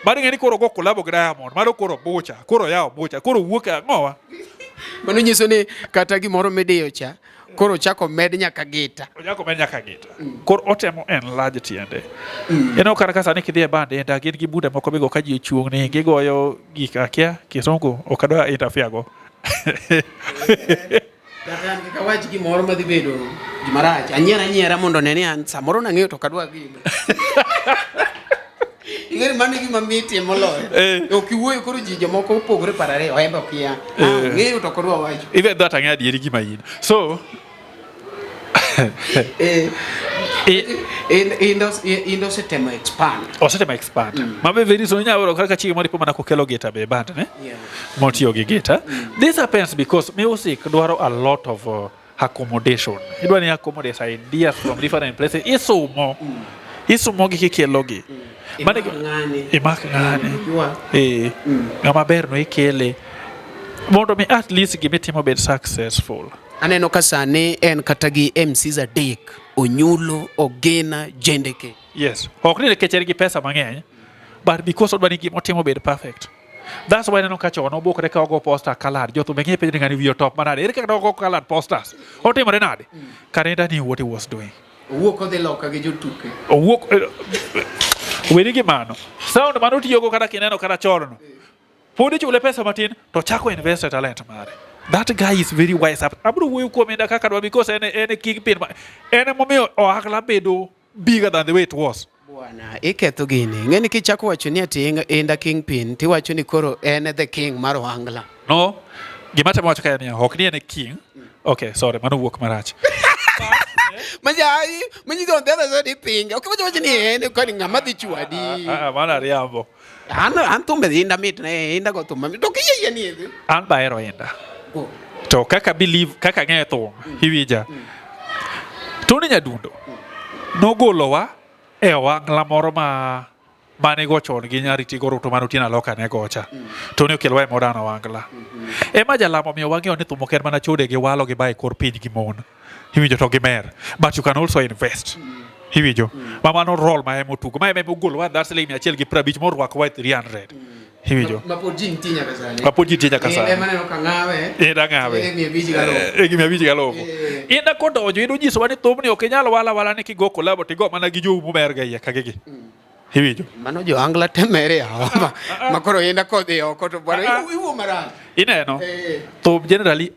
Mano ing'e ni koro go kolabo gi Diamond. Mano koro bucha. Koro yawo bucha. Koro wuok e ang'owa. Mano nyiso ni kata gimoro midiyo cha koro chako med nyaka gita. Ochako med nyaka gita. Koro otemo enlarge tiende. Ineno kata ka sani kidhi e band enda gin gi bunde moko migo ka ji ochung' ni gigoyo gik akia kisungu ok adwa interfere go. Kata an kik awach gimoro madhi bedo gima rach. Anyiera anyiera mondo one ni an samoro nang'eyo to ok adwa gino. Ing'e ni mano e gima mitie moloyo. Eh. Ok iwuoyo koro ji jomoko opogore paro ariyo, en be okia. Ah, Eh. ng'eyo to ok odwa wacho. Even that ang'eyo adieri gima in. So Eh, i, Indah osetemo expand. Osetemo expand. Ma be very soon inyalo yudo kaka chieng' moro ipo mana kokelo gita be e band ne. Motiyo gi gita. This happens because music dwaro a lot of accommodation. Idwa ni accommodate ideas from different places. Isumo. Isumo gi kikelo gi. Mano e Imak ng'ani. Imak ng'ani. Ywa. Eh. Ng'ama ber no ikele. Mondo mi at least gimitimo bed successful. Aneno ka sani en kata gi MCs adek, Onyulo, Ogena, Jendeke. Yes. Ok ni nikech en gi pesa mang'eny, but because odwa ni gimotimo bed perfect. That's why neno ka chon obukre ka ogo poster colored. Jothum ng'e penjo ni ng'ani wiye otop manade. Ere kaka ogo colored posters? Otimore nade? Kare Indah knew what he was doing. Owuok odhi loka gi jotuke. Owuok weri gi mano. Sound mane otiyogo kata kineno kata chon no. Pod ichule pesa matin to chako invest e talent mare. That guy is very wise up. Abro wuoyo kuom Indah kaka dwa because en e kingpin. En emomiyo ohangla bedo bigger than the way it was. Bwana, iketho gini. Ing'e ni kichako wacho ni ati Indah kingpin, tiwacho ni koro en the king mar ohangla. No, gima temo wacho kae ni ok ni en e king. Okay, sorry, mano wuok marach. Manyi manyiso on the other side ipinge. Ok iwacho wacho ni en koni ng'ama dhi chwadi. Ah, ah, mano ariambo. An thumbe Indah mit ne Indah go thum mamit. To kiyie ni idhi. An be ahero Indah. Go. To kaka believe, kaka ang'eyo thum, iwinja. Tony Nyadundo nogolowa e ohangla moro ma mane go chon gi nyariti go ruto mane Otieno Aloka ne gocha. Tony okelowa e modern ohangla. Ema jalamo miyo wang'eyo ni thum ok en mana chode gi walo gi bae kor piny gi mon. Iwinjo to gimer. But you can also invest. Iwinjo. Ma mano role ma ema otugo. Ma ema ogolowa that siling 150 morwakowa e 300. Iwinjo? Ma pod ji nitie nyaka sani. Ma pod ji nitie nyaka sani. Ema neno ka ng'awe. Inda ng'awe. E 500 galop. E gi 500 galop. Eh. Inda kodonjo inda onyisowa ni thumni ok inyal wala wala ni kigo kolabo tigo mana gi jou momer ga iye ka gigi. Iwinjo? Mano jo Angla temere yawa. Ma, ma koro inda kodhi oko to bwana Ah, ah. iwuo marach. Ineno? Eh. Thum generally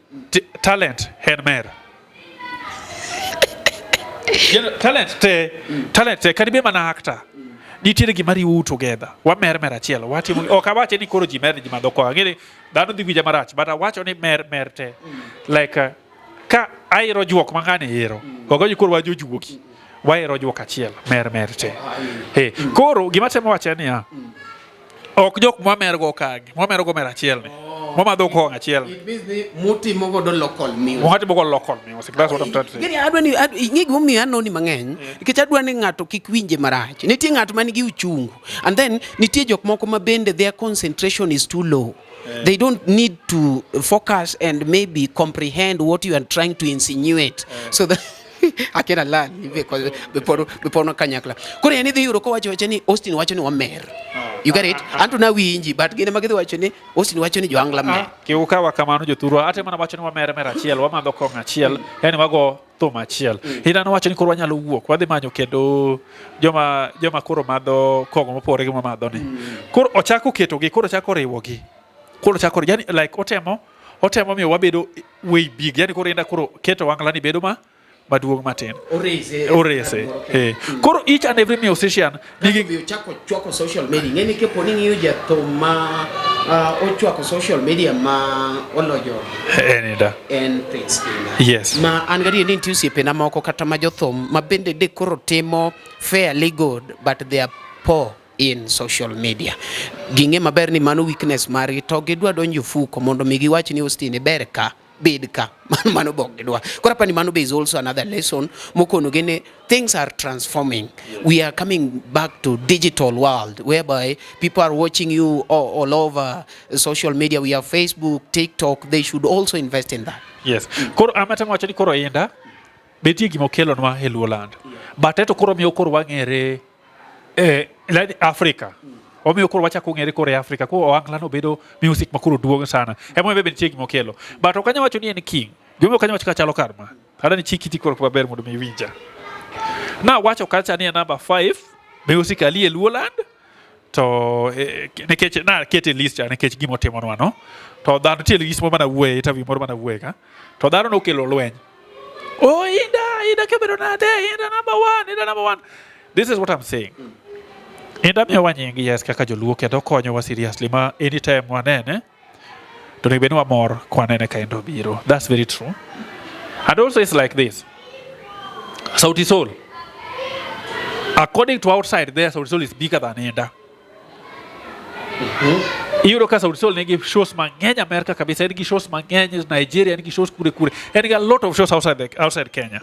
talent en mer. Talent te, talent te, kata ibed mana actor. Nitiere gima riwou together. Wamer mer achiel. Watimo ok awache ni koro ji mer ni ji madho kong'o. Ang'e ni dhano dhi winja marach, but awacho ni mer mer te. Like ka airo juok ma ng'ani iro. Ogoji koro wajo juogi. Wairo juok achiel, mer mer te. Eh, koro gima temo wacho en niya. Ok jok mwamergo kagi, mwamergo mer achiel ni. Mwamadho kong'o achiel ni. It means ni mutimo godo local music. Mwatimo go local music. That's what I'm trying to say. Gini adwa ni ing'e gimomiyo anoni mang'eny nikech adwa ni ng'ato kik winje marach. Nitie ng'at man gi uchungu and then nitie jok moko ma bende their concentration is too low. They don't need to focus and maybe comprehend what you are trying to insinuate. So that akena lal be pod kanyakla. Koro en idhi yudo kowacho wacho ni Austin wacho ni wamer. You get it? Anto nawinji but gin ema gidhi wacho ni Austin wacho ni jo-Angla mer. Kik ukawa kamano jothurwa, atemo mana wacho ni wamer mer achiel, wamadho kong'o achiel, yani wago thum achiel. Ida nowacho ni koro wanyalo wuok, wadhi manyo kendo joma koro madho kong'o mopogore gi mamadho ni. Koro ochako ketogi, koro ochako riwogi. Koro ochako, yani like otemo miyo wabedo way big, yani koro Inda koro keto Wangla ni bedo ma maduong' matin. Orese. Orese. Eh. Koro each and every musician nigi Nigi ochako chwako social media. Ng'eni kapo ni ng'iyo jathum ma ochwako social media ma olojo en Inda. en Prince Indah. Yes. Ma an gadier ni nitie osiepena moko kata ma jothum ma bende de koro timo fairly good but they are poor in social media. Ging'e maber ni mano weakness margi to gidwa donjo fuko mondo mi giwach ni Austin ber ka bed ka mano bok gidwa. Koro apani mano be is also another lesson mokono gi ni things are transforming. We are coming back to digital world whereby people are watching you all over social media. We have Facebook, TikTok. They should also invest in that. Yes. Koro amatemo wacho ni koro Inda be nitie gima okelonwa e Luoland. But eto koro miyo koro wang'ere like Africa. Omiyo koro wachako ng'ere koro e Africa. Koro ohangla no bedo music ma koro duong' sana. Emomiyo be nitie gima okelo. But ok anyal wacho ni en king. Gimomiyo ok anyal wacho ka chalo kar ma. Ada ni chiki koro maber mondo mi iwinja. Nawacho kacha ni e number 5 musically e Luoland to nikech nakete e list cha nikech gima otimonwa no. To dhano nitie list moro mana wuoye, interview moro mana wuoye ka. To dhano nokelo lweny. Oh, Inda, Inda kebedo nade, Inda number 1, Inda number 1. This is what I'm saying. Inda miyowa nying yes kaka joluo kendo okonyowa seriously ma anytime wanene to onego bed ni wamor kwanene ka Inda obiro. That's very true. And also it's like this. Sauti Sol. According to outside there, Sauti Sol is bigger than Inda. Iyudo ka Sauti Sol nigi shows mang'eny Amerika kabisa, en gi shows mang'eny Nigeria, en gi shows kure kure. En gi a lot of shows outside Kenya.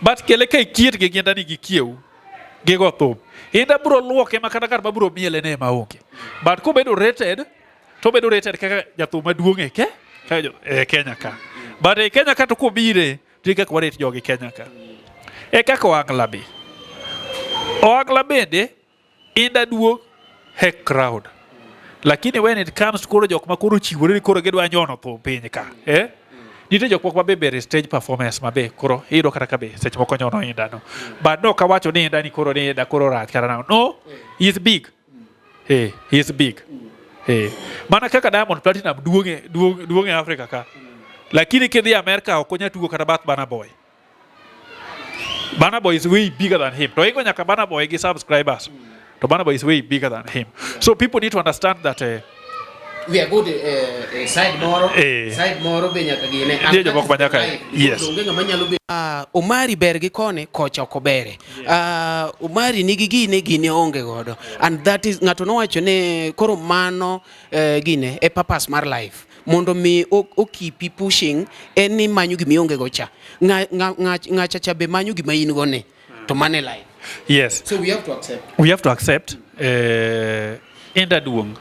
But kele ka ikiet gi Inda ni gikiew, gigo thum. Inda biro luoke ma kata kar ma biro miele ne ema onge. But kobedo rated, to obedo rated kaka jathum maduong' e e Kenya ka. But e Kenya ka to kobire, to kaka warate jogi Kenya ka. E kaka Ohangla be. Ohangla bende Inda duong' he crowd. Lakini when it comes to koro jok ma koro chiwore ni koro gidwa nyono thum piny ka. Eh? Nitie jok moko ma be ber e stage performance ma be koro iyudo kata ka be seche moko nyono Inda no. But no kawacho ni Inda ni koro ni Inda koro rach kata nang'o. No, he is big. Eh, he is big. Eh. Mana kaka Diamond Platinum duong' e Africa ka. Lakini kidhi Amerika ok onya tugo kata bath Burna Boy. Burna Boy is way bigger than him. To ingo nyaka Burna Boy gi subscribers. To Burna Boy is way bigger than him. So people need to understand that we are good side moro side moro be nyaka gine. Nitie jomoko ma nyaka yes. Onge ng'ama nyalo bedo Omari ber gi koni kocha ok obere. Omari nigi gine gine onge godo. And that is ng'ato nowacho ni koro mano gine e purpose mar life. Mondo mi okipi pushing en ni manyo gima ionge go cha. Ng'acha cha be manyo gima in go ni. To mano e life. Yes. So we have to accept. We have to accept. Inda duong'.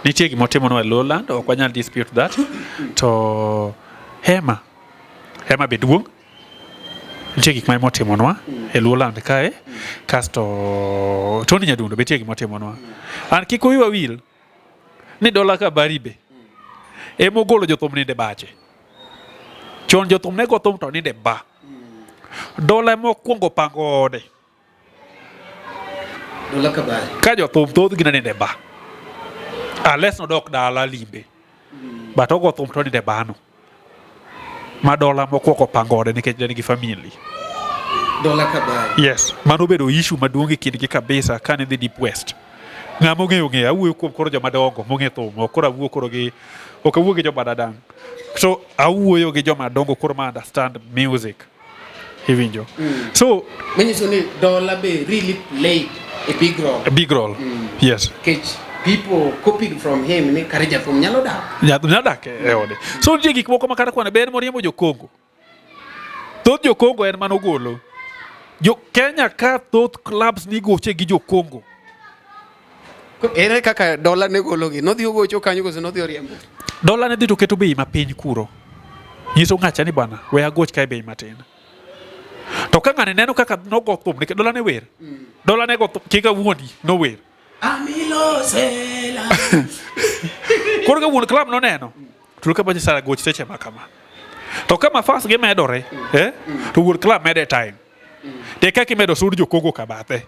Nitie gima otimonwa e Lowland, ok wanyal dispute that. To Hema be duong'. Nitie gik ma Hema otimonwa e Luoland kae. Kasto Tony Nyadundo be nitie gima otimonwa. An kik wiwa wil. Ni Dola Kabari be emogolo jothum ninde bache. Chon jothum ne go thum to ninde ba. Dola emokwongo pango ode. Dola Kabari. Ka jothum thothgi ne ninde ba. Unless nodok dala limbe. But ogo thum to ninde bano. Ma Dola mokwongo pango ode nikech ne nigi family. Dola Kabari. Yes, mano obedo issue maduong' e kindgi kabisa kane dhi Deep West. Ng'ama ong'eyo ong'eyo, awuoyo kuom koro joma dongo mong'e thum, ok koro awuo koro gi ok awuo gi joma dadang'. So awuoyo gi joma dongo koro ma understand music. Iwinjo. So Manyiso ni Dola be really played a big role. a big role. Yes. Nikech people copied from him ni kare jathum nyalo dak. Nyathi nyalo dak e ode. So nitie gik moko ma kata kwana be en moriembo jo Congo. Thoth jo Congo en manogolo. Jo Kenya ka thoth clubs ni goche gi jo Congo. Ere kaka Dola ne gologi? Nodhi ogocho kanyo koso nodhi oriembo? Dola ne dhi to keto bei mapiny kuro. Nyiso ng'acha ni bwana, we agoch kae bei matin. To ka ng'ani neno kaka nogo thum, nikech Dola ne wer. Dola ne go thum, kik awuondi, nower. Amilo sela. Koro ka wuon club noneno, to ka bache sara goch seche ma kama. To ka mafas gi medore, to wuon club mede time. To kaka imedo sud jo Congo ka bathe.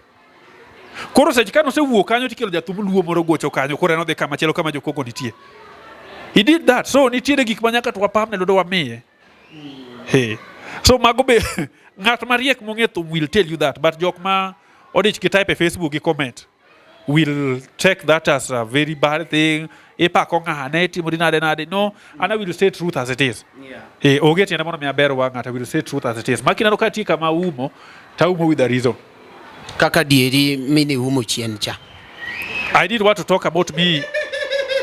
Koro seche ka nosewuok kanyo tikelo jathum luo moro gocho kanyo, koro en odhi kama chielo kama jo Congo nitie. He did that. So nitiere gik ma nyaka to wapamne lwedo wamiye. Hey. So mago be ng'at mariek mong'e thum will tell you that, but jok ma odich gi type e Facebook gi comment will take that as a very bad thing. Ipako ng'ane, itimori nade nade. No, and I will say truth as it is. Yeah. Onge tiende mondo mi aber wang' ng'ato, I will say truth as it is. Maki neno ka nitie kama aumo, to aumo with a reason. Kaka dieri mine umo chien cha. I didn't want to talk about me.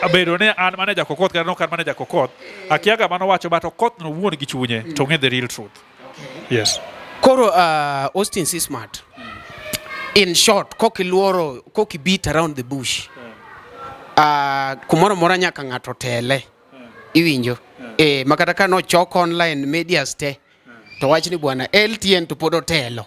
Bedo ne an manager Kokoth kata nok an manager Kokoth. Akia gama nowacho but Okoth no wuon gi chunye to ong'e the real truth. Yes. Koro Austin C Smart. In short, kokiluoro, koki beat around the bush. Kumoro mora nyaka ng'ato tele. Iwinjo? Makata ka nochok online medias te. To wach ni bwana LTN to pod otelo.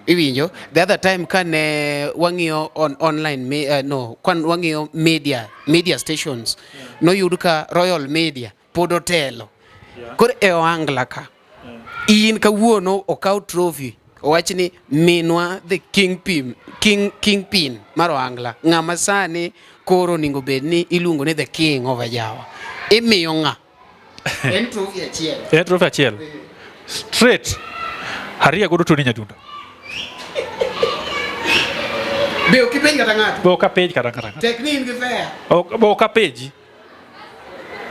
Iwinjo? The other time kane wang'iyo on online no, kan wang'iyo media stations, noyud ka Royal Media pod otelo. Koro e ohangla ka, in kawuono okaw trophy, owach ni minwa the kingpin, kingpin mar ohangla. Ng'ama sani koro onego bed ni iluongo ni the king of Ajawa. Imiyo ng'a? En trophy achiel. En trophy achiel. Straight. Haria godo Tony Nyadundo. Be ok ipenj kata ng'ato? Be ok apenj kata ng'ato. Tek ni in gi fair. Be ok apenji.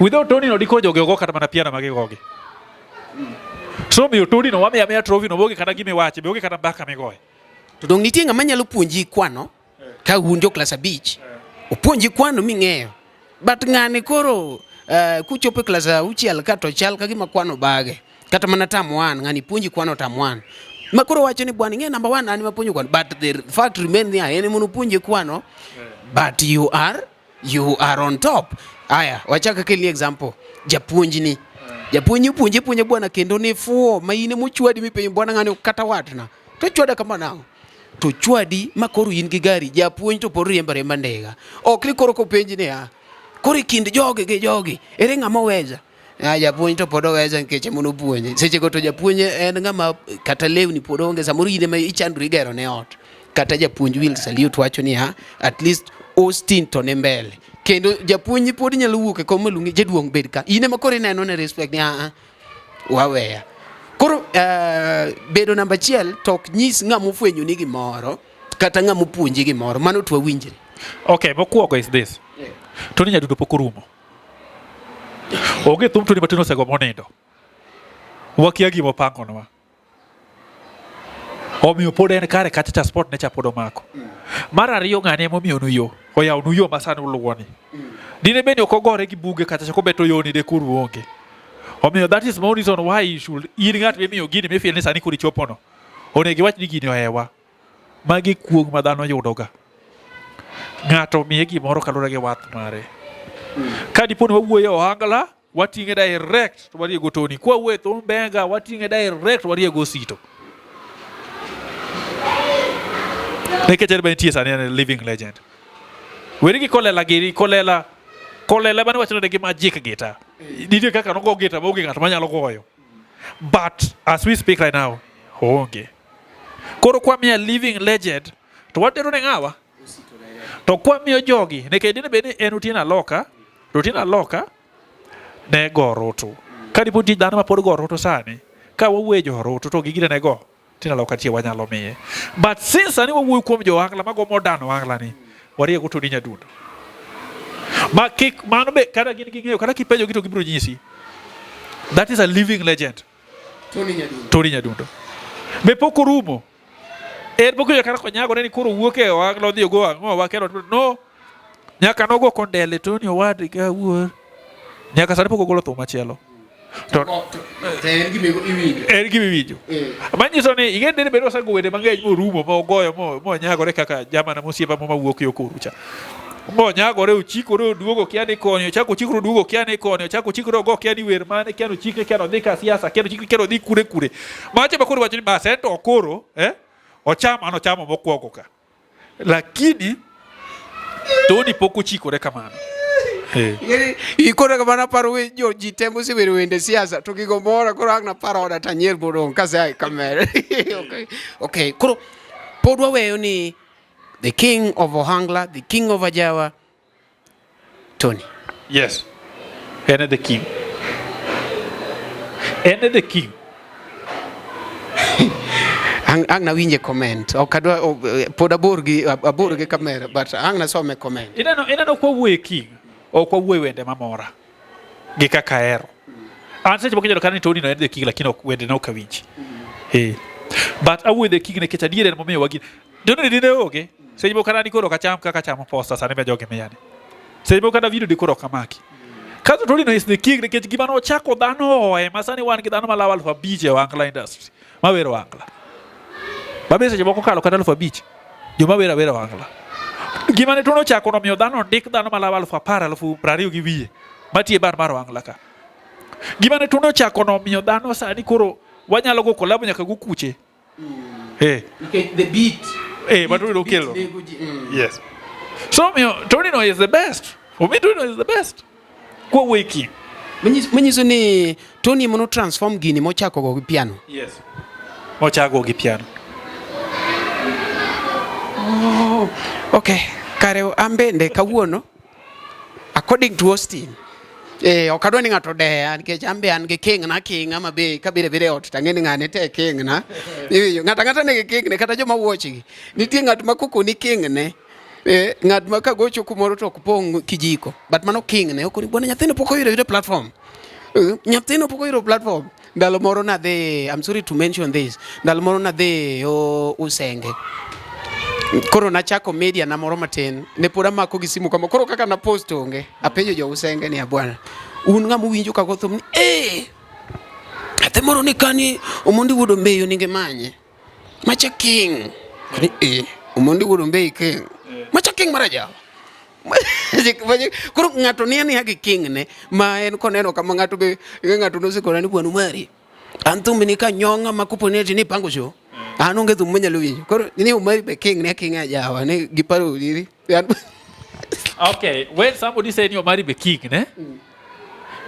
Without Tony no dikoro jogi ogo kata mana piano ma gigogi. So miyo Tony no wamiya miya trophy no bogi kata gima iwache, be onge kata mbaka migoye. To dong nitie ng'ama nyalo puonji kwano ka un jo klas 5, opuonji kwano ming'eyo. But ng'ani koro kuchopo e klas 6 ka to chal ka gima kwano bage. Kata mana term 1, ng'ani puonji kwano term 1. Ma koro wacho ni bwana ing'e number 1 an ema puonjo kwano. But the fact remain ni en ema nopuonji kwano, but you are on top. Aya, wachak akelni example. Japuonjni. Japuonj puonje puonje bwana kendo ne fuo ma in ema ochwadi mipenjo bwana ng'ani kata watna. To chwada kama nang'o? To chwadi ma koro in gi gari, japuonj to pod riembo ariemba ndiga. Ok ni koro kopenji niya, koro e kind jogi gi jogi, ere ng'ama oweza? Ah, japuonj to pod oweza nikech ema nopuonje. Seche go to japuonj en ng'ama kata lewni pod onge, samoro in ema ichandori gero ne ot. Kata japuonj will salute wacho niya, at least Austin to ni mbele. Kendo japuonj pod nyalo wuok e kom maluongi, jaduong' bed ka. In ema koro ineno ne respect ni ah, waweya. Koro bedo namba achiel to ok nyis ng'ama ofwenyo ni gimoro kata ng'ama opuonji gimoro, mano to wawinjre. Okay, mokwongo is this. Tony Nyadundo pok orumo. Onge thum Tony matin osego monindo. Wakia gima opangonwa. Omiyo pod en kare kacha cha sport ne cha pod omako. Mar ariyo ng'ane emomiyo nu yo. Oyawo nu yo ma sani uluwo ni. Dine bed ni ok ogore gi buge kacha cha kobeto yo ni de koro uonge. Omiyo that is more reason why you should in ng'at mimiyo gini mifeel ni sani koro ichopo no. Onego iwach ni gini ohewa. Magi kuong' ma dhano yudoga. Ng'ato miye gimoro kaluwore gi wath mare. Ka dipo ni wawuoyo e ohangla, wating'e direct to wariego Tony. Kwa wuoyo e thum benga, wating'e direct to wariego Osito. Nikech en be nitie sani en living legend. Weri gi Kolela giri, Kolela. Kolele mane wacho nade gi magic guitar. Nitie kaka nogo guitar maonge ng'at manyalo goyo. But as we speak right now, oonge. Koro kwamiya living legend to watero ne ng'awa? To kwamiyo jogi, nikech dine bed ni en Otieno Aloka, to Otieno Aloka ne go orutu. Ka dipo nitie dhano ma pod go orutu sani, ka wawuoyo e jo orutu to gigine ne go, Otieno Aloka nitie wanyalo miye. But since sani wawuoyo kuom jo ohangla mago modern ohangla ni, wariego Tony Nyadundo. Ma kik mano be kata gin ging'eyo kata kipenjogi to gibiro nyisi. That is a living legend. Tony Nyadundo. Tony Nyadundo. Be pok orumo. En pok oyudo kata konyagore ni koro wuok e ohangla odhi ogo ang'o wakero no. Nyaka nogo kondele Tony owadgi wuor. Nyaka sani pok ogolo thum machielo. To To en gima iwinjo. En gima iwinjo. Manyiso ni ing'e dine bed osego wende mang'eny morumo mogoyo monyagore kaka jamana mosiepa mo mawuok yo koru cha. Monyagore ochikore oduogo kia ni koni ochako ochikore oduogo kia ni koni ochako ochikore ogo kia ni wer mane kia ni ochikre kia ni odhi ka siasa kia ni ochikre kia ni odhi kure kure. Macho ma koro wacho ni bas en to koro ochamo an ochamo mokwongo ka. Lakini Tony pok ochikore kamano. Ikore kamano aparo we jo ji te mosewero wende siasa to gigo mora koro ang' naparo oda tanyier modong' kasea e kamera. Okay. Okay, koro pod waweyo ni the king of Ohangla, the king of Ajawa, Tony. Yes. En e the king. En e the king. Ang' ang' nawinje comment. Ok adwa pod abor gi kamera but ang' nasome comment. Ineno kwa wuoye king, ok wawuoye wende mamora gi kaka ahero. An seche moko inyalo kata ni Tony no en the king lakini ok wende ne ok awinji. Eh. But awuoyo the king nikech adier en momiyo wagi. Tony dine onge. Seche moko kata dikoro ok acham kaka achamo posta sani ma jogi miya ni. Seche moko kata video dikoro ok amaki. Kato Tony no is the king nikech gima nochako dhano oe ma sani wan gi dhano malawo 5,000 e Ohangla industry. Mawero Ohangla. Mabe seche moko kalo kata 5,000. Joma wero awera Ohangla. Gima ne Tony ochako nomiyo dhano ondik dhano malawo 10,000, 20,000 gi wiye matiye bar mar Ohangla ka. Gima ne Tony ochako nomiyo dhano sani koro wanyalo go collab nyaka go kuche. Nikech the beat. But we don't kill. Yes. So miyo Tony no is the best. For me Tony no is the best. Kwa weki. Manyiso ni Tony mono transform gini mochako go gi piano. Yes. Mochako gi piano. Oh, okay. Kare an bende kawuono according to Austin ok adwa ni ng'ato odeya nikech an be an gi king na kinga ma be kabiro abira e ot tang'e ni ng'ane te king na. Iwinjo ng'ato ang'ata nigi king ne kata joma watch gi. Nitie ng'at ma koko ni king ne. Ng'at ma kagocho kumoro to ok pong' kijiko but mano king ne okoni bwana nyathino pok oyudo yudo platform. Nyathino pok oyudo platform. Ndalo moro nadhi, I'm sorry to mention this. Ndalo moro nadhi yo Usenge. Koro nachako media na moro matin. Ne pod amako gi simu kama. Koro kaka na post onge. Apenjo jo Usenge ni bwana. Un ng'ama uwinjo ka go thum ni nyathi moro ni kani Omondi wuod Ombeyi oninge manye. Macha king. Kani Omondi wuod Ombeyi king. Macha king mar ajawa. Koro ng'ato ni aniya gi king ne ma en koneno kama ng'ato be ng'ato nosekona ni bwana Omari an thum ni ka nyong'a ma kopo ni ati ni pango show an onge thum manyalo winjo koro ni Omari be king ne king ajawa ni giparo diri. Okay, when somebody say ni Omari be king ne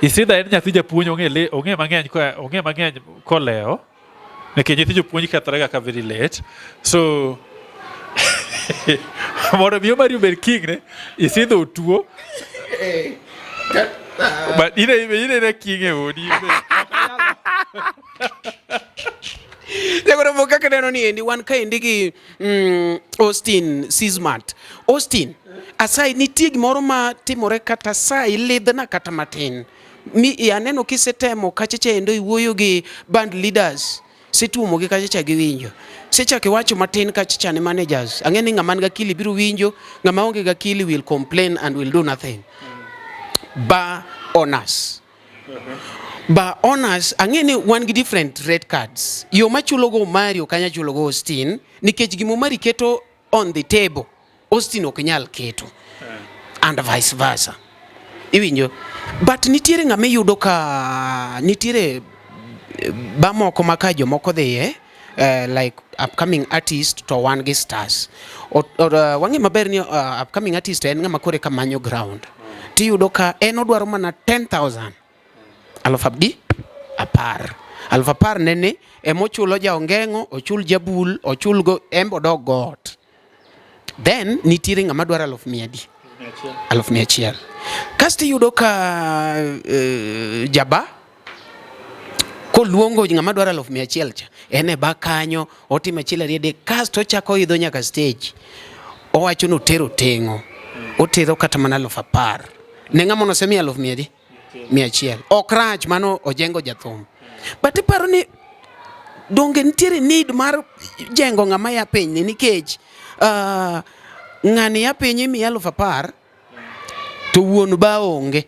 Is either en nyathi japuonj ong'e le ong'e mang'eny ko ong'e mang'eny kolewo nikech nyithi jopuonj kethore ga ka very late so mondo mi Omari obed king ne is either otuo but ine king e odi. Jagoro kaka neno ni endi wan kaendi gi Austin Sismat. Austin, asai nitie gimoro ma timore kata sai lidhna kata matin. Mi aneno kisetemo kachacha endo iwuoyo gi band leaders. Situomo gi kachacha giwinjo. Sechako iwacho matin kachacha ne managers. Ang'e ni ng'ama nigi akili biro winjo, ng'ama onge gi akili will complain and will do nothing. Bar owners. Bar owners, ang'e ni wan gi different rate cards. Yo machulo go Omari ok anyal chulo go Austin nikech gima Omari keto on the table Austin ok nyal keto and vice versa. Iwinjo? But nitiere ng'ama iyudo ka nitiere ba moko ma ka jomoko dhiye like upcoming artist to wan gi stars. Wang'e maber ni upcoming artist en ng'ama kore ka manyo ground. Tiyudo ka en odwaro mana 10,000. Aluf abdi? Apar. Aluf apar nene emochulo ja ongeng'o, ochul jabul, ochul go embe odog go ot. Then nitiere ng'ama dwaro aluf mia adi? Aluf mia achiel. Kasto iyudo ka jaba koluongo ng'ama dwaro aluf mia achiel cha, en e ba kanyo, otimo achiel ariyo adek, kasto ochako oidho nyaka stage. Owacho ni otero teng'o. Otero kata mana aluf apar. Ne ng'ama nosemiyo aluf mia adi? Mia achiel. Ok rach mano ojengo jathum. But iparo ni donge nitiere need mar jengo ng'ama ya piny ni nikech ng'ani ya piny imiye aluf apar to wuon ba onge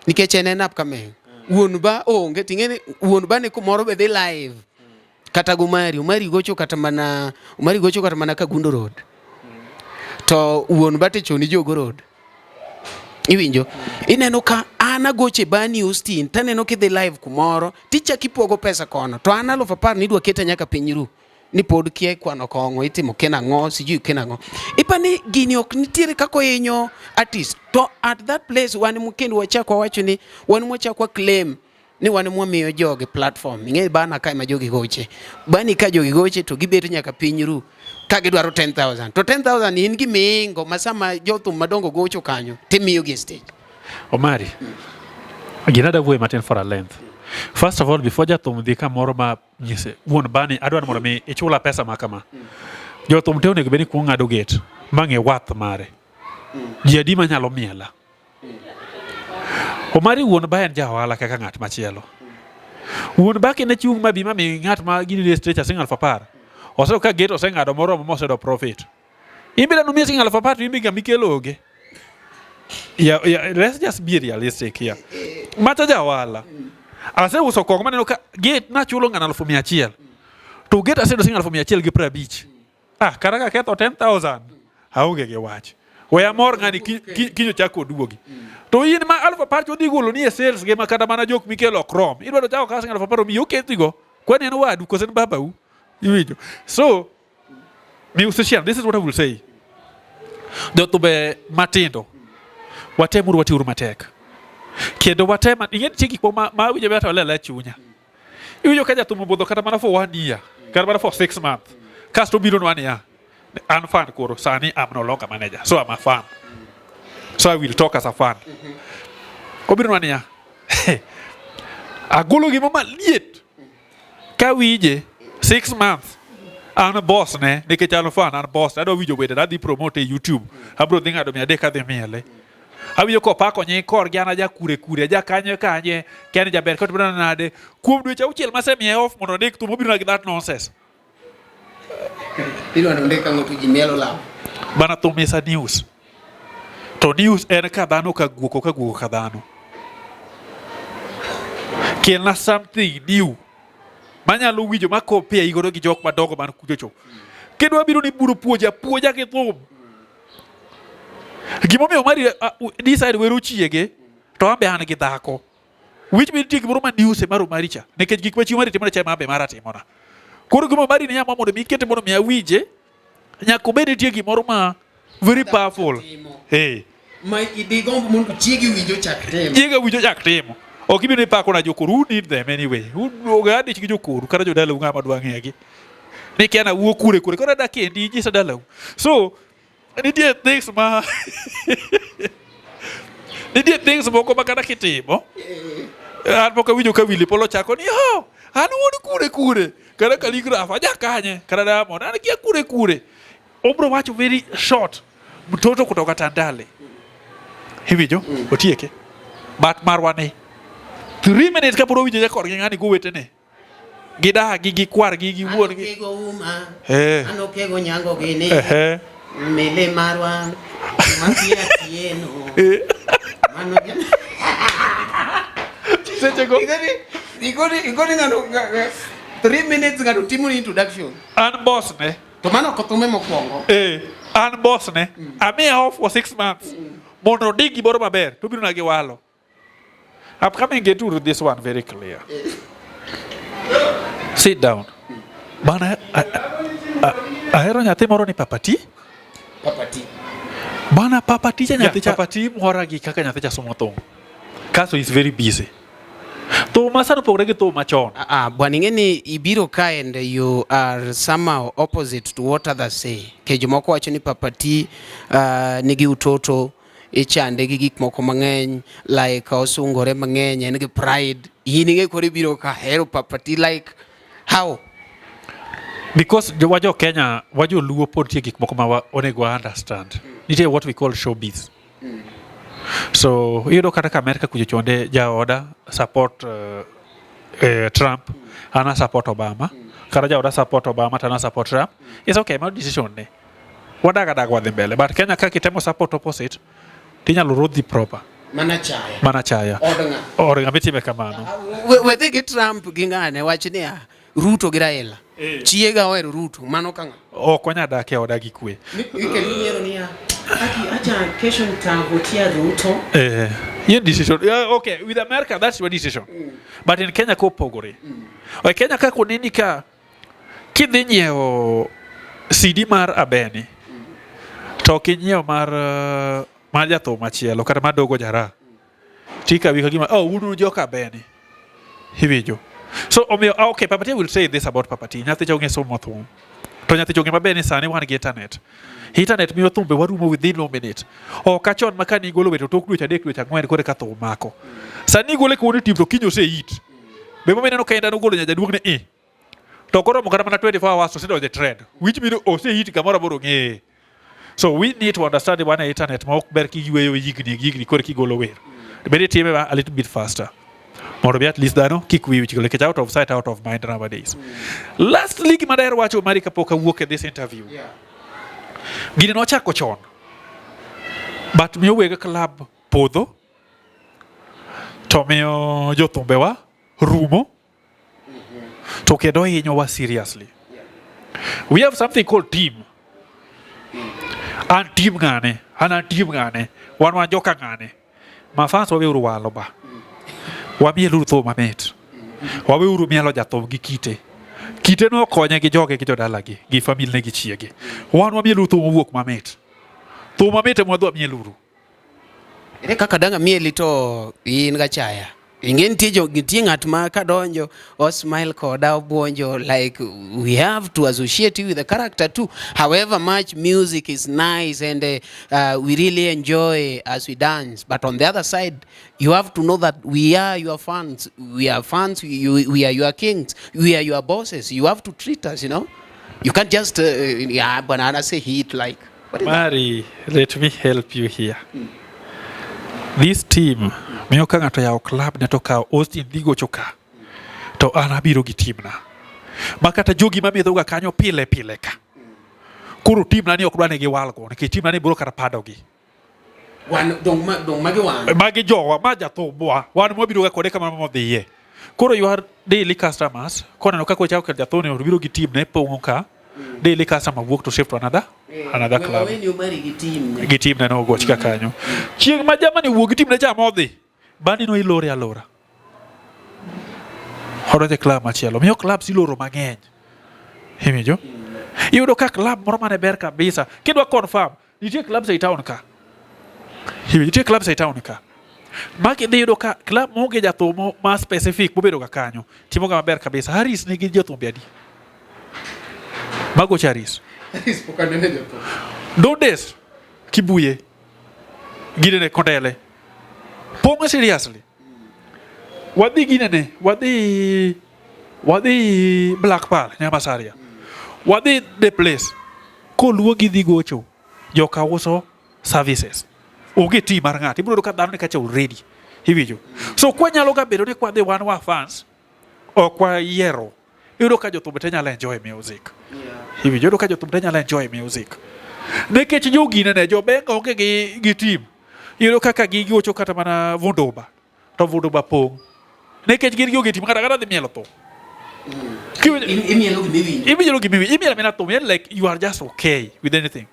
nikech en en upcoming. Wuon ba onge ting'e ni wuon ba ni kumoro be dhi live kata gomari Omari gocho kata mana Omari gocho kata mana Kagundo Road to wuon ba to choni Jogo Road. Iwinjo? Ineno ka an agoche Bani Austin taneno kidhi live kumoro tichako ipogo pesa kono to an aluf apar nidwa keta nyaka piny ru ni pod kia kwano kong'o itimo ken ang'o sijui ken ang'o. Ipa ni gini ok nitiere kaka ohinyo artist to at that place wan kendo wachak wawacho ni wan mwachak wa claim ni wan mwamiyo jogi platform. Ing'e bana ka ema jogi goche. Bani ka jogi goche to gibet nyaka piny ru ka gidwaro 10,000. To 10,000 in gimiingo ma sama jothum madongo gocho kanyo timiyogi e stage. Omari, gina da wuoye matin for a length. First of all, before jathum dhi kamoro ma nyise wuon bani adwaro mondo mi ichula pesa ma kama. Jothum te onego bed ni kuong ng'ado gate ma ng'e worth mare. Ji adi manyalo miela. Omari wuon ba en ja ohala kaka ng'at machielo. Wuon ba kine chung' mabi ma mi ng'at ma gini ne stage siling aluf apar. Oseyudo ka gate oseng'ado moromo moseyudo profit. In be nomiyi siling aluf apar to in be ng'ama ikelo onge. Yeah, let's just be realistic here. Macha ja ohala. Aseuso kong'o maneno ka gate nachulo ng'ano aluf mia achiel. To gate aseyudo siling aluf mia achiel gi piero abich. Ah, kata ka ketho 10,000 aonge gi wach. We amor ng'ani kiny ochak oduogi. To in ma aluf apar chodhi golo ni e sales ge ma kata mana jok mikelo ok rom. Idwaro chako ka siling aluf apar omiyi okethigo. Kwani en wadu koso en babau? Iwinjo? So, musician, this is what I will say. Jothumbe matindo, watemuru watiuru matek. Kendo watem, ing'e nitie gik moko ma awinjo maber to lela e chunya. Iwinjo ka jathum obudho kata mana for one year, kata mana for 6 months. Kasto obiro nwa niya, an fan koro, sani I'm no longer manager, so I'm a fan. So I will talk as a fan. Obiro nwa niya, agolo gima maliet kawinje 6 months an boss ne nikech an fan an boss adwa winjo wende adhi promote e YouTube abro dhi ng'ado 300 adhi miele awinjo kopako nying korgi an aja kure kure aja kanye kanye kia ni jaber kod bana nade kuom dweche auchiel masemiye off mondo ondik thum obiro na gi that nonsense. Idwa ni ondik ang'o to ji mielo law. Bana thum is a news to news en ka dhano ka guok ok ka guok ka dhano kelna something new manyalo winjo ma compare godo gi jok madongo man kuchocho kendo abiro ni buro puoja puoja gi thum gimomiyo mari decide wero chiege to an be an gi dhako which means nitie gimoro ma news e mar Omari cha nikech gik ma chi Omari timona cha ema an be mara timona koro gima Omari ni nyama mondo mi ikete mondo mi awinje nyaka obed nitie gimoro ma very powerful. Hey. Ma idigomb mondo chiegi winjo chak timo. Chiega winjo chak timo. Ok ibi ni pako na jokoru, who need them anyway? Oga dich gi jokoru kata jodalau ng'ama dwa ng'egi. Ni kia na wuo kure kure koro adak kendi nyisa dalau. So nitie things ma nitie things moko ma kata kitimo an pok awinjo ka Willy Paul ochako ni oh, an wuod kure kure kata Khaligraph aja kanye kata Diamond an kia kure kure obro wacho very short mtoto kutoka Tandale iwinjo otieke but marwa ni 3 minutes kapod owinjo jakorgi ng'ani go wetene gidagi gikwargi gi wuon-gi. Anokego uma. Eh. Anokego nyango gini. Ehe. Mele marwa. Makia tieno. Mano Sechego Igoni ng'ato 3 minutes ng'ato timo ni introduction. An boss ne. To mano ok thume mokwongo. Eh, an boss ne. Amiye off for 6 months mondo ondik gimoro maber to obiro na gi walo. I'm coming get to this one very clear. Sit down. Bana, ahero nyathi moro ni Papati. Papati. Bana. Bwana Papa T cha Yeah, nyathi cha Papa T mora gi kaka nyathi cha somo thum. Kaso is very busy. Thum ma sani opogore gi thum machon. Ah, ah, bwana ing'e ni ibiro ka and you are somehow opposite to what others say. Ke jomoko wacho ni Papa T nigi utoto, ichande gi gik moko mang'eny, like osungore mang'eny, en gi pride. In ing'e koro ibiro ka hero Papa T like how? Because jo wajo Kenya, wajo Luo pod nitie gik moko ma onego wa understand. Nitie what we call showbiz. So iyudo kata ka Amerika kucho chonde jaoda support Trump, ana support Obama. Kata jaoda support Obama to ana support Trump. It's okay, ma decision ne. Wadag adaga wadhi mbele. But Kenya ka kitemo support opposite, tinyalo rodhi proper. Mana chaya. Mana chaya. Od ng'a. Od ng'a mitime kamano. Wedhi gi Trump gi ng'ane wach niya, Ruto gi Raila. Chiega ohero Ruto, mano ka ng'a? Ok wanyal dak e oda gi kwe. Kendo inyiero niya, aki acha kesho nitavotia Ruto. Your decision. Yeah, okay, with America that's your decision. But in Kenya kopogore. E Kenya ka koneni ka kidhi nyiewo CD mar Abeni to ok inyiewo mar jathum machielo kata mar Dogo Jara. Tikawi ka gima oh un joka Abeni. Iwinjo. So omiyo okay, Papa T will say this about Papa T. Nyathi cha ong'e somo thum. To nyathi cha ong'e maber ni sani wan gi internet. Internet miyo thumbe warumo within 1 minute. Ok achon ma kani igolo wer to tok dweche 3 dweche 4 kore ka thum mako. Sani igole kawuono tim to kiny osehit. Be momiyo ineno ka Enda nogolo nyajaduong' ne i. To koromo kata mana 24 hours to osedonjo e trend. Which means osehit kamoro amora ong'eye. So we need to understand wan e internet ma ok ber kiyweyo higni higni kore kigolo wer. Bende time a little bit faster. Mondo mi at least dhano kik wiyi wich nikech out of sight out of mind nowadays. Lastly gima daher wacho mari kapok awuok e this interview. Gini nochako chon. But miyo weg club podho to miyo jothumbewa rumo to kendo hinyowa seriously. We have something called team. An team ng'ane, an team ng'ane, wan joka ng'ane. Mafans waweuru walo ba. Wamieluru thum mamit. Waweuru mielo jathum gi kite. Kite no okonye gi joge gi jodalagi, gi family ne gi chiege. Wan wamieluru thum mowuok mamit. Thum mamit ema wadhi wamieluru. Ere kaka dang' amieli to in gachaya. Ing'e nitie jo nitie ng'at ma kadonjo o smile koda obuonjo like we have to associate you with the character too. However much music is nice and we really enjoy as we dance, but on the other side you have to know that we are your fans. We are fans. We are your kings. We are your bosses. You have to treat us, you know. You can't just yeah, banana say hit like. What is that? Mari, let me help you here. This team miyo ka ng'ato yawo club ne to kawo Austin dhi gocho ka to an abiro gi team na ma kata jogi mamedho ga kanyo pile pile ka koro team na ni ok dwa ni giwalgo nikech team na ni biro kata padogi Wan dong ma dong magi wan. Magi jowa ma jathumbwa wan mwabiro ga kode kama modhiye koro you are daily customers koneno kaka ochako kod jathum ni biro gi team ne pong'o ka daily customer wuok to shift to another club Weni Omari gi team ne. Gi team ne nogoch ka kanyo chieng' ma jamani wuok gi team ne cha modhi bani no ilore alora odonjo e club machielo miyo clubs iloro mang'eny iwinjo iyudo ka club moro mane ber kabisa kidwa confirm nitie clubs ei town ka iwinjo nitie clubs ei town ka ma kidhi yudo ka club maonge jathum ma specific mobedo ga kanyo timo ga maber kabisa. Harris nigi jothumbe adi magocho Harris? Pok anene jathum. Dondes Kibuye ginene Kondele pong'o seriously wadhi ginene wadhi Black Pearl Nyamasaria wadhi the place koluo gidhi gocho joka uso services onge team mar ng'ato ibiro yudo ka dhano ni kacha already iwinjo so kwanyalo ga bedo ni kwadhi wan wa fans ok wayiero iyudo ka jothum te nyalo enjoy music iwinjo iyudo ka jothum te nyalo enjoy music nikech joginene jobenga onge gi team iyudo kaka gigocho kata mana Vunduba to Vunduba pong' nikech gin gionge team kata dhi mielo thum. Imielo gima iwinjo. Imielo gima iwinjo imielo amina thum yani like you are just okay with anything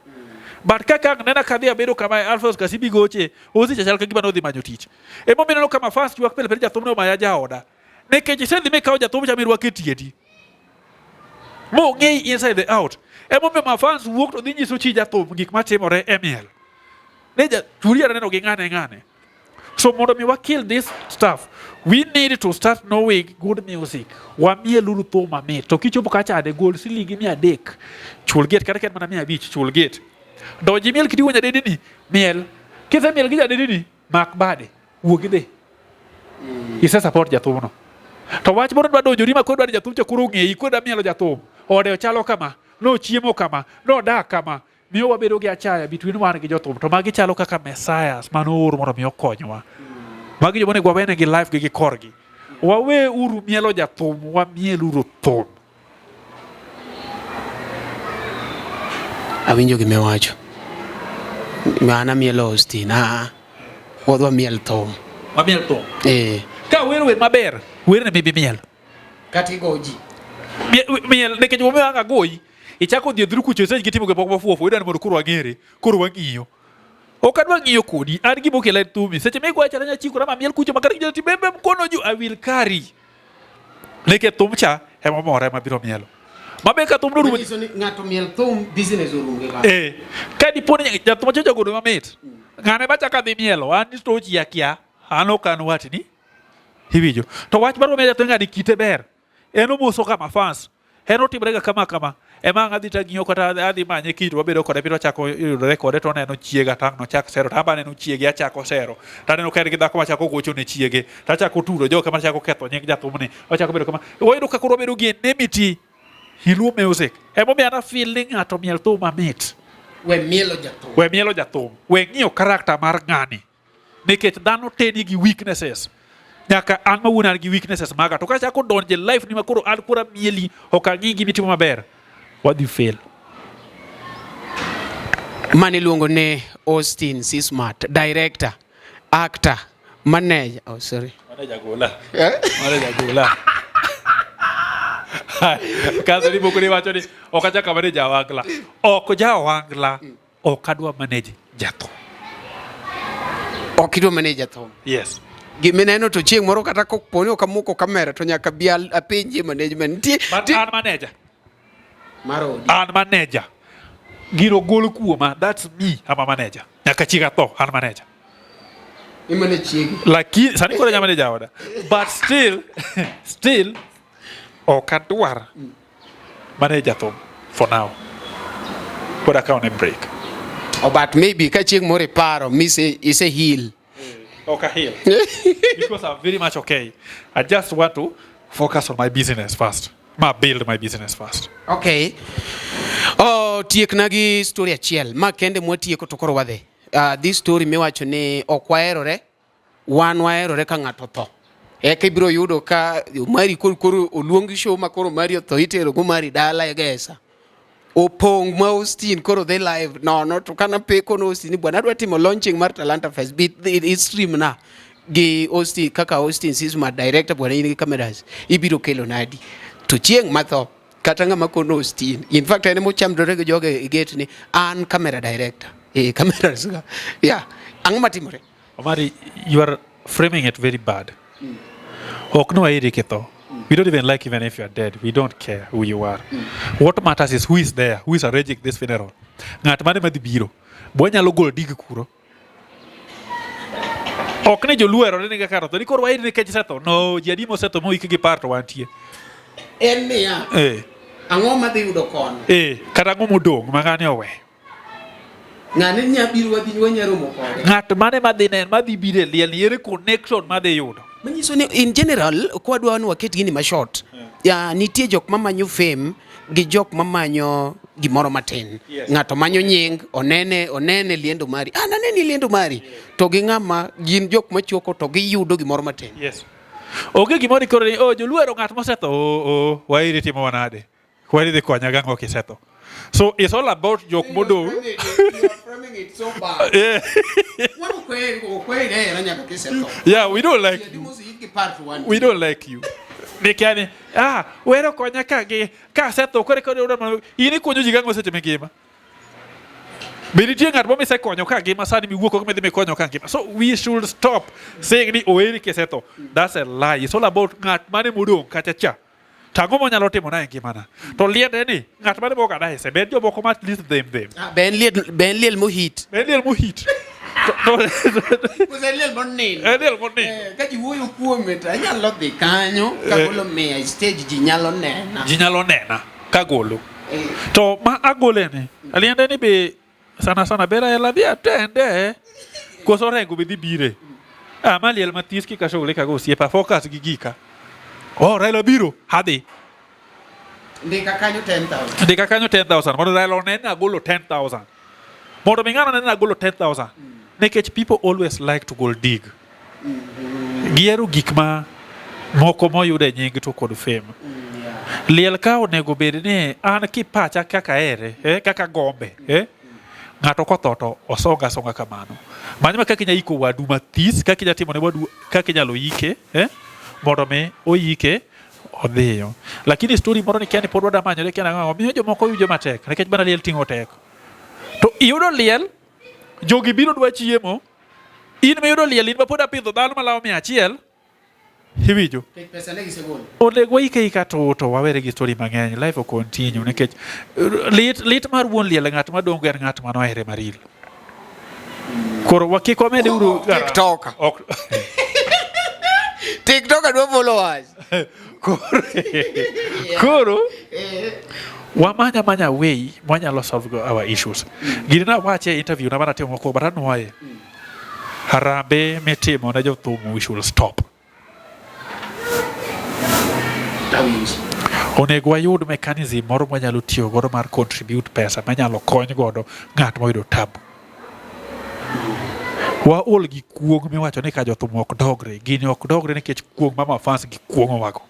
but kaka ang' nena kadhi abedo kama Alphonse Kasibi goche Ozi chal ka gima nodhi manyo tich emomiyo ineno kama fans ywak pile pile jathum ne omaya jaoda nikech isedhi mikawo jathum cha mirwako e tiendi mong'eyi inside the out emomiyo ma fans wuok to dhi nyiso chi jathum gik matimore e miel. Ne ja churi aneno gi ng'ane ng'ane. So mondo mi wa kill this stuff, we need to start knowing good music. Wamieluru thum mamit. To kichopo kacha ade gol silingi 300. Chul gate kata ka en mana 500 chul gate. Donji miel kiting'o nyadedi ni, miel. Kisemiel gi nyadedi ni, mak bade, wuog idhi. Ise support jathumno. To wach moro dwa donjoni ma koro dwa ni jathum cha koro ong'eyi, koro dwa mielo jathum. Ode ochalo kama, nochiemo kama, nodak kama. Miyo wabedo gi achaya between wan gi jothum. To magi chalo kaka messiahs mane oor mondo mi okonywa. Magi joma onego wawenegi life gi gi korgi. Wawe uru mielo jathum, wamiel uru thum. Awinjo gima iwacho. An amielo Austin. Ah, wadwa miel thum. Wamiel thum. Eh. Ka wer wer maber, werne mibi miel. Kata igo ji. Miel nikech momiyo ang' agoyi, ichako dhi e dhuru kucho isech gitimo gik moko mafuwo idwa ni mondo koro wang'ere, koro wang'iyo. Ok adwa ng'iyo kodi, an gima okela en thumi. Seche migoya cha tanya chikora ma miel kucho ma kata kijana bembe mkono juu, I will carry. Nikech thum cha ema mora ema biro mielo. Mabe ka thum norumo. Manyiso ni ng'ato miel thum business orum gi kanyo. Eh, ka dipo ni jathum achiel jagodo mamit, ng'ane ba chaka dhi mielo, an ni to ji akia, an ok an watni. Iwinjo. To wach mar miel jathum ng'ani kite ber. En omoso kama fans. En otimre ga kama kama. Ema ang' adhi tang'iyo kata adhi manye kiny to wabedo kode piny wachako yudore kode to oneno chiega to ang' nochak sero to an be aneno chiege achako sero. To aneno ka en gi dhako machako gocho ne chiege. To achako turo joke machako ketho nying jathumni. Wachako bedo kama. Wayudo ka koro wabedo gi enmity in Luo music. Emomiyo an afeel ni ng'ato miel thum mamit. We mielo jathum. We mielo jathum. We ng'iyo character mar ng'ani. Nikech dhano te nigi weaknesses. Nyaka an mawuon an gi weaknesses maga. To kachako donjo e life ni makoro an koro amieli ok ang'i gima itimo maber. Wadhi fail. Mani iluongo ni Austin C. Smart, director, actor, manager. Oh, sorry. Manager gola. Eh? Manager gola. Kaso ni moko ni wacho ni ok achako manage awangla. Ok ja awangla. Ok adwa manage jathum. Ok idwa manage jathum. Yes. Gimineno to chieng' moro kata kopo ni ok amoko kamera to nyaka bi apenjie management. Nitie But an manager. Mar odi. An manager. Gino gol kuoma, that's me, I'm a manager. Nyaka chieng' atho, an manager. Imane chiegi. Lakini sani koro anya manager oda. But still, still ok adwar manager thum for now. Pod akawo ne break. Oh, but maybe ka chieng' moro iparo mise ise heal. Ok a heal. Because I'm very much okay. I just want to focus on my business first. Ma build my business first. Okay. Oh, tiekna gi story achiel. Ma kende mwatieko to koro wadhi. This story miwacho ni ok waherore, wan waherore ka ng'ato otho. Eka ibiro yudo ka mari koro koro oluongi show ma koro mari otho itero go mari dala e gesa. Opong' ma Austin koro dhi live nono to kana peko no Austin ni bwana adwa timo launching mar Talanta Fest bi i stream na gi Austin kaka Austin Sisma director bwana in gi cameras ibiro kelo nadi to chieng' matho kata ng'ama kono Austin in fact en mochamdore gi joge e gate ni an camera director eh cameras ga yeah ang'o matimore Omari, you are framing it very bad. Ok no waeri kitho. We don't even like even if you are dead. We don't care who you are. What matters is who is there, who is arranging this funeral. Ng'at mane madhi biro. Bo nyalo golo dig kuro. Ok ni joluo erore ni kaka tho. Ni koro waeri nikech isetho. No, ji adi mosetho moik gi par to wantie. En niya. Eh. Ang'o madhi yudo kono? Eh, kata ang'o modong' ma ng'ani owe. Ng'ane nya biro wadhi wanya romo kode. Ng'at mane madhi nen madhi biro e liel ni ere connection madhi yudo. Manyiso ni in general kwadwa ni waket gini ma short. Ya nitie jok mamanyo fame gi jok mamanyo gimoro matin. Yes. Ng'ato manyo nying, onene onene liendo mari. Ah, naneni liendo mari. To gi ng'ama gin jok machuoko to giyudo gimoro matin. Yes. Onge gimoro ikoro ni oh joluo ohero ng'at mosetho. Oh, oh, wairi timo nade? Kwani dhi konya gang'o kisetho? So it's all about jok modong'. Yeah. Yeah, we don't like you. We don't like you. Nikia ni, ah, wero konya ka gi ka asetho kore kore yudo mana in ikonyo ji gang'o seche mingima. Be nitie ng'at moro misekonyo ka ngima sani miwuok oko midhi mikonyo ka ngima. So we should stop saying ni oheri kisetho. That's a lie. It's all about ng'at mane modong' kacha cha. To ang'o monyalo timona e ngimana? To liende ni ng'at mane mok adaise, be en jomoko ma at least them them. Ah, be en liel, be en liel mohit. Be en liel mohit. To Koso liel monindo. En liel monindo. Ka ji wuoyo kuome to anyalo dhi kanyo kagolo 100 e stage ji nyalo nena. Ji nyalo nena kagolo. To ma agole ni, liende ni be sana sana ber Raila dhi atende koso Orengo be dhi bire. Ah, ma liel mathis kik ashughulika go osiepa, focus gi gika. Oh, Raila biro, adhi. Ndika kanyo 10,000. Ndika kanyo 10,000 mondo Raila one ni agolo 10,000. Mondo mi ng'ano one ni agolo 10,000. Nikech people always like to go dig. Gihero gik ma moko moyudo e nying to kod fame. Liel ka onego bed ni an kipacha kaka ahere, kaka gombe, ng'ato kotho to osonga asonga kamano. Mano ma kaka inya iko wadu mathis, kaka inya timo ne wadu, kaka inyalo ike, mondo mi oike odhiyo. Lakini story moro ni kia ni pod wada manyore kia nang'o, miyo jomoko winjo matek, nikech bana liel ting'o tek. To iyudo liel, jogi biro dwa chiemo, in miyudo liel, in ma pod apidho dhano malawo 100, iwinjo? Nikech pesa ne gisegolo. Onego waike ika to to wawere gi story mang'eny, life will continue, nikech lit mar wuon liel ng'at madongo en ng'at manohere maril. Koro kik wamede uru TikToker. Ok. TikToker dwa followers. Koro wamanya manya way mwanyalo solve go our issues. Gini nawache e interview na manatimo mokwongo, but anwoye. Harambee mitimo ne jothum we should stop. Onego wayud mechanism moro mwanyalo tiyo godo mar contribute pesa manyalo kony godo ng'at moyudo tabu. Waol gi kuong' miwacho ni ka jothum ok dogre, gini ok dogre nikech kuong' ma mafans gi kuong'owago.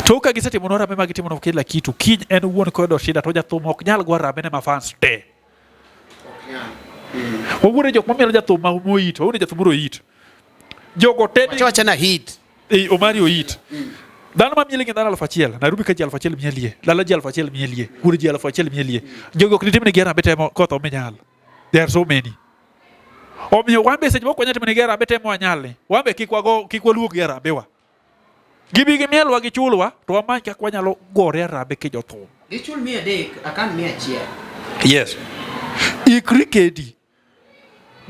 Tok ka gisetimonwa harambee ma gitimonwa kila kitu, kiny en wuon koyudo shida to jathum ok nyal go harambee ne mafans te. Wawuone jok mamielo jathum ma moit, wawuone jathum moro oit. Jogo te ni Wacha na hit. Omari oit. Dhano ma miele gin dhano 1000, Nairobi ka ji 1000 mielie, Dala ji 1000 mielie, Kure ji 1000 mielie. Jogo ok nitimnegi harambee te kotho minyal. There are so many. Omiyo wan be seche moko wanyalo timonegi harambee te mwanyal ni. Wan be kik wago, kik waluog gi harambee wa. Gibi gimielwa gichulwa to wamany kaka wanyalo gore harambee ki jothum. Gichul 300, akan 100. Yes. Ikri kedi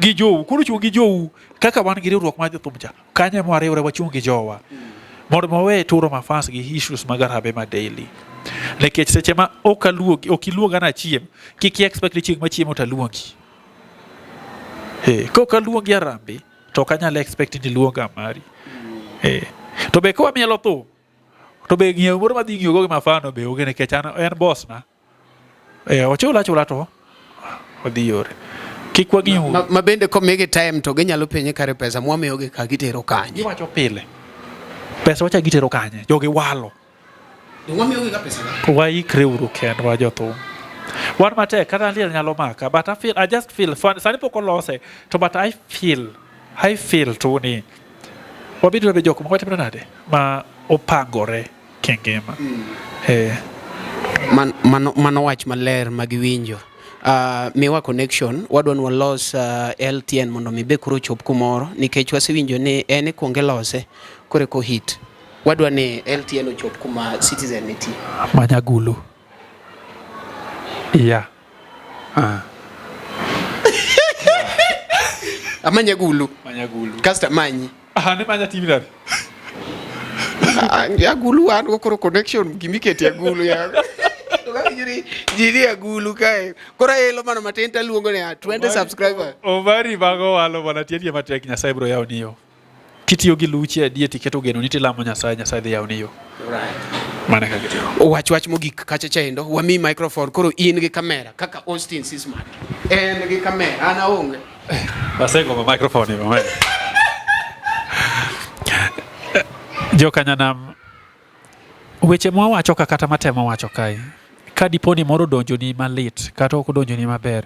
gi jou, koro chung' gi jou kaka wan gi riwruok mar jothum cha. Kanyo ema wariwre wachung' gi jowa. Mondo wawe turo mafans gi issues mag harambee ma daily. Nikech seche ma ok aluongi, ok iluonga nachiem, kik i expect ni chieng' machiemo to aluongi. Kok aluongi harambee, to ok anyal expect ni iluonga mari. To be ka wamielo thum, to be ng'iewo moro madhi ng'iewo go gi mafano be onge nikech an en boss na. Ochula achula to odhi yore. Kik wang'iu. Ma bende komigi time to ginyalo penje kare pesa mwamiyogi ka gitero kanye. Giwacho pile. Pesa wacha gitero kanye? Jogi walo. Mwamiyogi ka pesa ka. Waikre uru kendwa jothum. Wan matek kata liel nyalo maka, but I feel, I just feel fun. Sani pok olose to but I feel tu ni wabiro bedo jok moko timre nade ma opangore kingima. Mano wach maler ma giwinjo. Miwa connection, wadwa ni walos LTN mondo mi be koro ochop kumoro nikech wasewinjo ni en ikuonge lose koro eko hit. Wadwa ni LTN ochop kuma Citizen nitie. Manyagulu. Yeah. Amanyagulu. Manyagulu. Kasto amanyi. Ah, ne manya TV nade? Agulu an go koro connection gimikete agulu ya. To kaka ji ni agulu kae. Koro aelo mano matin taluongo ni 20 subscriber. Omari mago walo bwana tiende matek Nyasaye biro yawo ni yo. Kitiyo gi luchi adier tiketo geno ni tilamo Nyasaye, Nyasaye dhi yawo ni yo. Mano e kaka itimo. Wach wach mogik kacha chaendo wami microphone koro in gi kamera kaka Austin Sisman. En gi kamera an aonge. Asegombo microphone ni mama. Jokanyanam, weche mwawacho ka kata matemo wacho kae, ka dipo ni moro odonjoni malit kata ok odonjoni maber,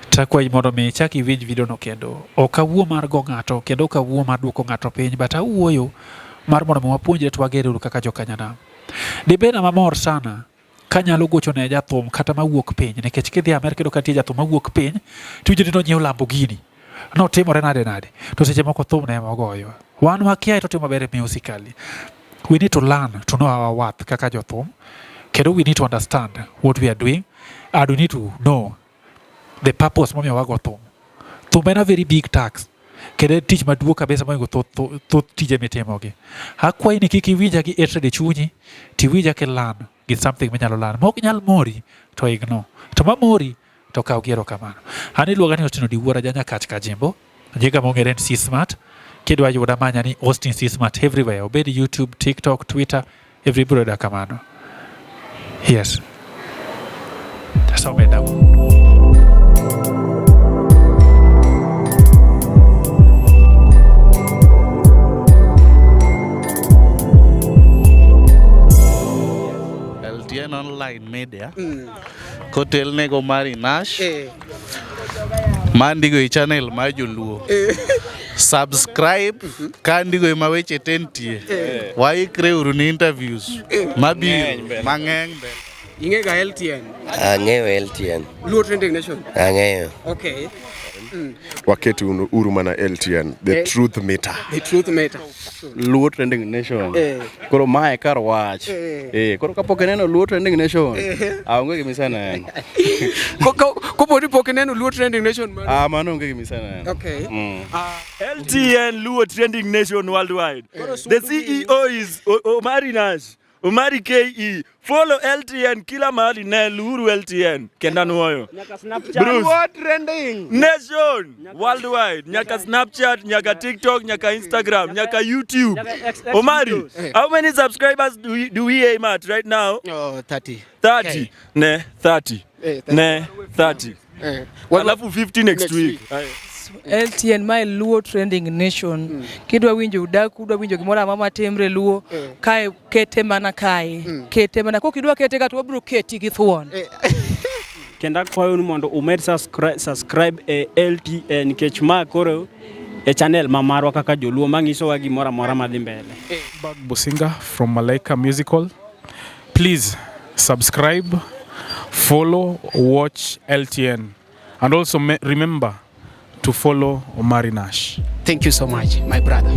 takwayi mondo mi ichak iwinj video no kendo. Ok awuo mar go ng'ato kendo ok awuo mar duoko ng'ato piny, but awuoyo mar mondo mi wapuonjre to wager uru kaka jokanyanam. Dibeda mamor sana kanyalo gocho ne jathum kata mawuok piny, nikech kidhi Amerka iyudo ka nitie jathum mawuok piny tiwinjo ni nonyiewo Lamborghini, notimore nade nade, to seche moko thum ne ema ogoyo. Wan wakia to timo maber musically. We need to learn to know our worth kaka jothum, kendo we need to understand what we are doing and we need to know. The purpose momiyo wago thum. Thum en a very big tax. Kendo en tich maduong' kabisa mohingo thoth tije mitimogi. Akwayi ni kik iwinja gi hatred e chunyi, tiwinja ki learn gi something minyalo learn. Mok nyal mori to ignore. To mamori to kaw gi erokamano. An iluonga ni Austin Odiwuor Janyakach Kajimbo. Nyinga mong'ere en C Smart. Kidwa yuda manya ni Austin C Smart everywhere. Obed YouTube, TikTok, Twitter, every bro yuda kamano. Yes. Asomeda. LTN Online Media kotelnego Mari Nash mandigo e channel mar Joluo. Subscribe ka ndigo ema weche te nitie. Waikre uru ni interviews mabiro mang'eny mbele. Ing'e ga LTN. Ang'eyo LTN. Luo Trending Nation. Ang'eyo. Okay. Waket uru mana LTN, the truth meter. The truth matter. Luo Trending Nation. Koro mae kar wach. Koro kapok ineno Luo Trending Nation, ah, onge gima iseneno. Kopo ni pok ineno Luo Trending Nation mano. Ah, mano onge gima iseneno. Okay. LTN Luo Trending Nation Worldwide. The CEO is Omari Nash. Omari KE. Follow LTN kila mahali ne Luhuru LTN. Kenda nuoyo. Bruce. Trending. Nation worldwide. Nyaka Snapchat, nyaka TikTok, nyaka Instagram, nyaka YouTube. Omari, how many subscribers do we aim at right now? Oh, 30. 30. Ne 30. 30. Ne 30. What, Alafu 50 next next week. LTN mae Luo Trending Nation. Kidwa winjo udaku, udwa winjo gimoro amora matimre Luo, kae kete mana kae. Kete mana kokidwa kete ka to wabiro keti gi thuon. Kendo akwayo ni mondo umed subscribe e LTN nikech ma koro e channel ma marwa kaka joluo manyisowa gimoro amora madhi mbele. Bag Bosinga from Malaika Musical. Please subscribe, follow, watch LTN, and also remember to follow Omari Nash. Thank you so much, my brother.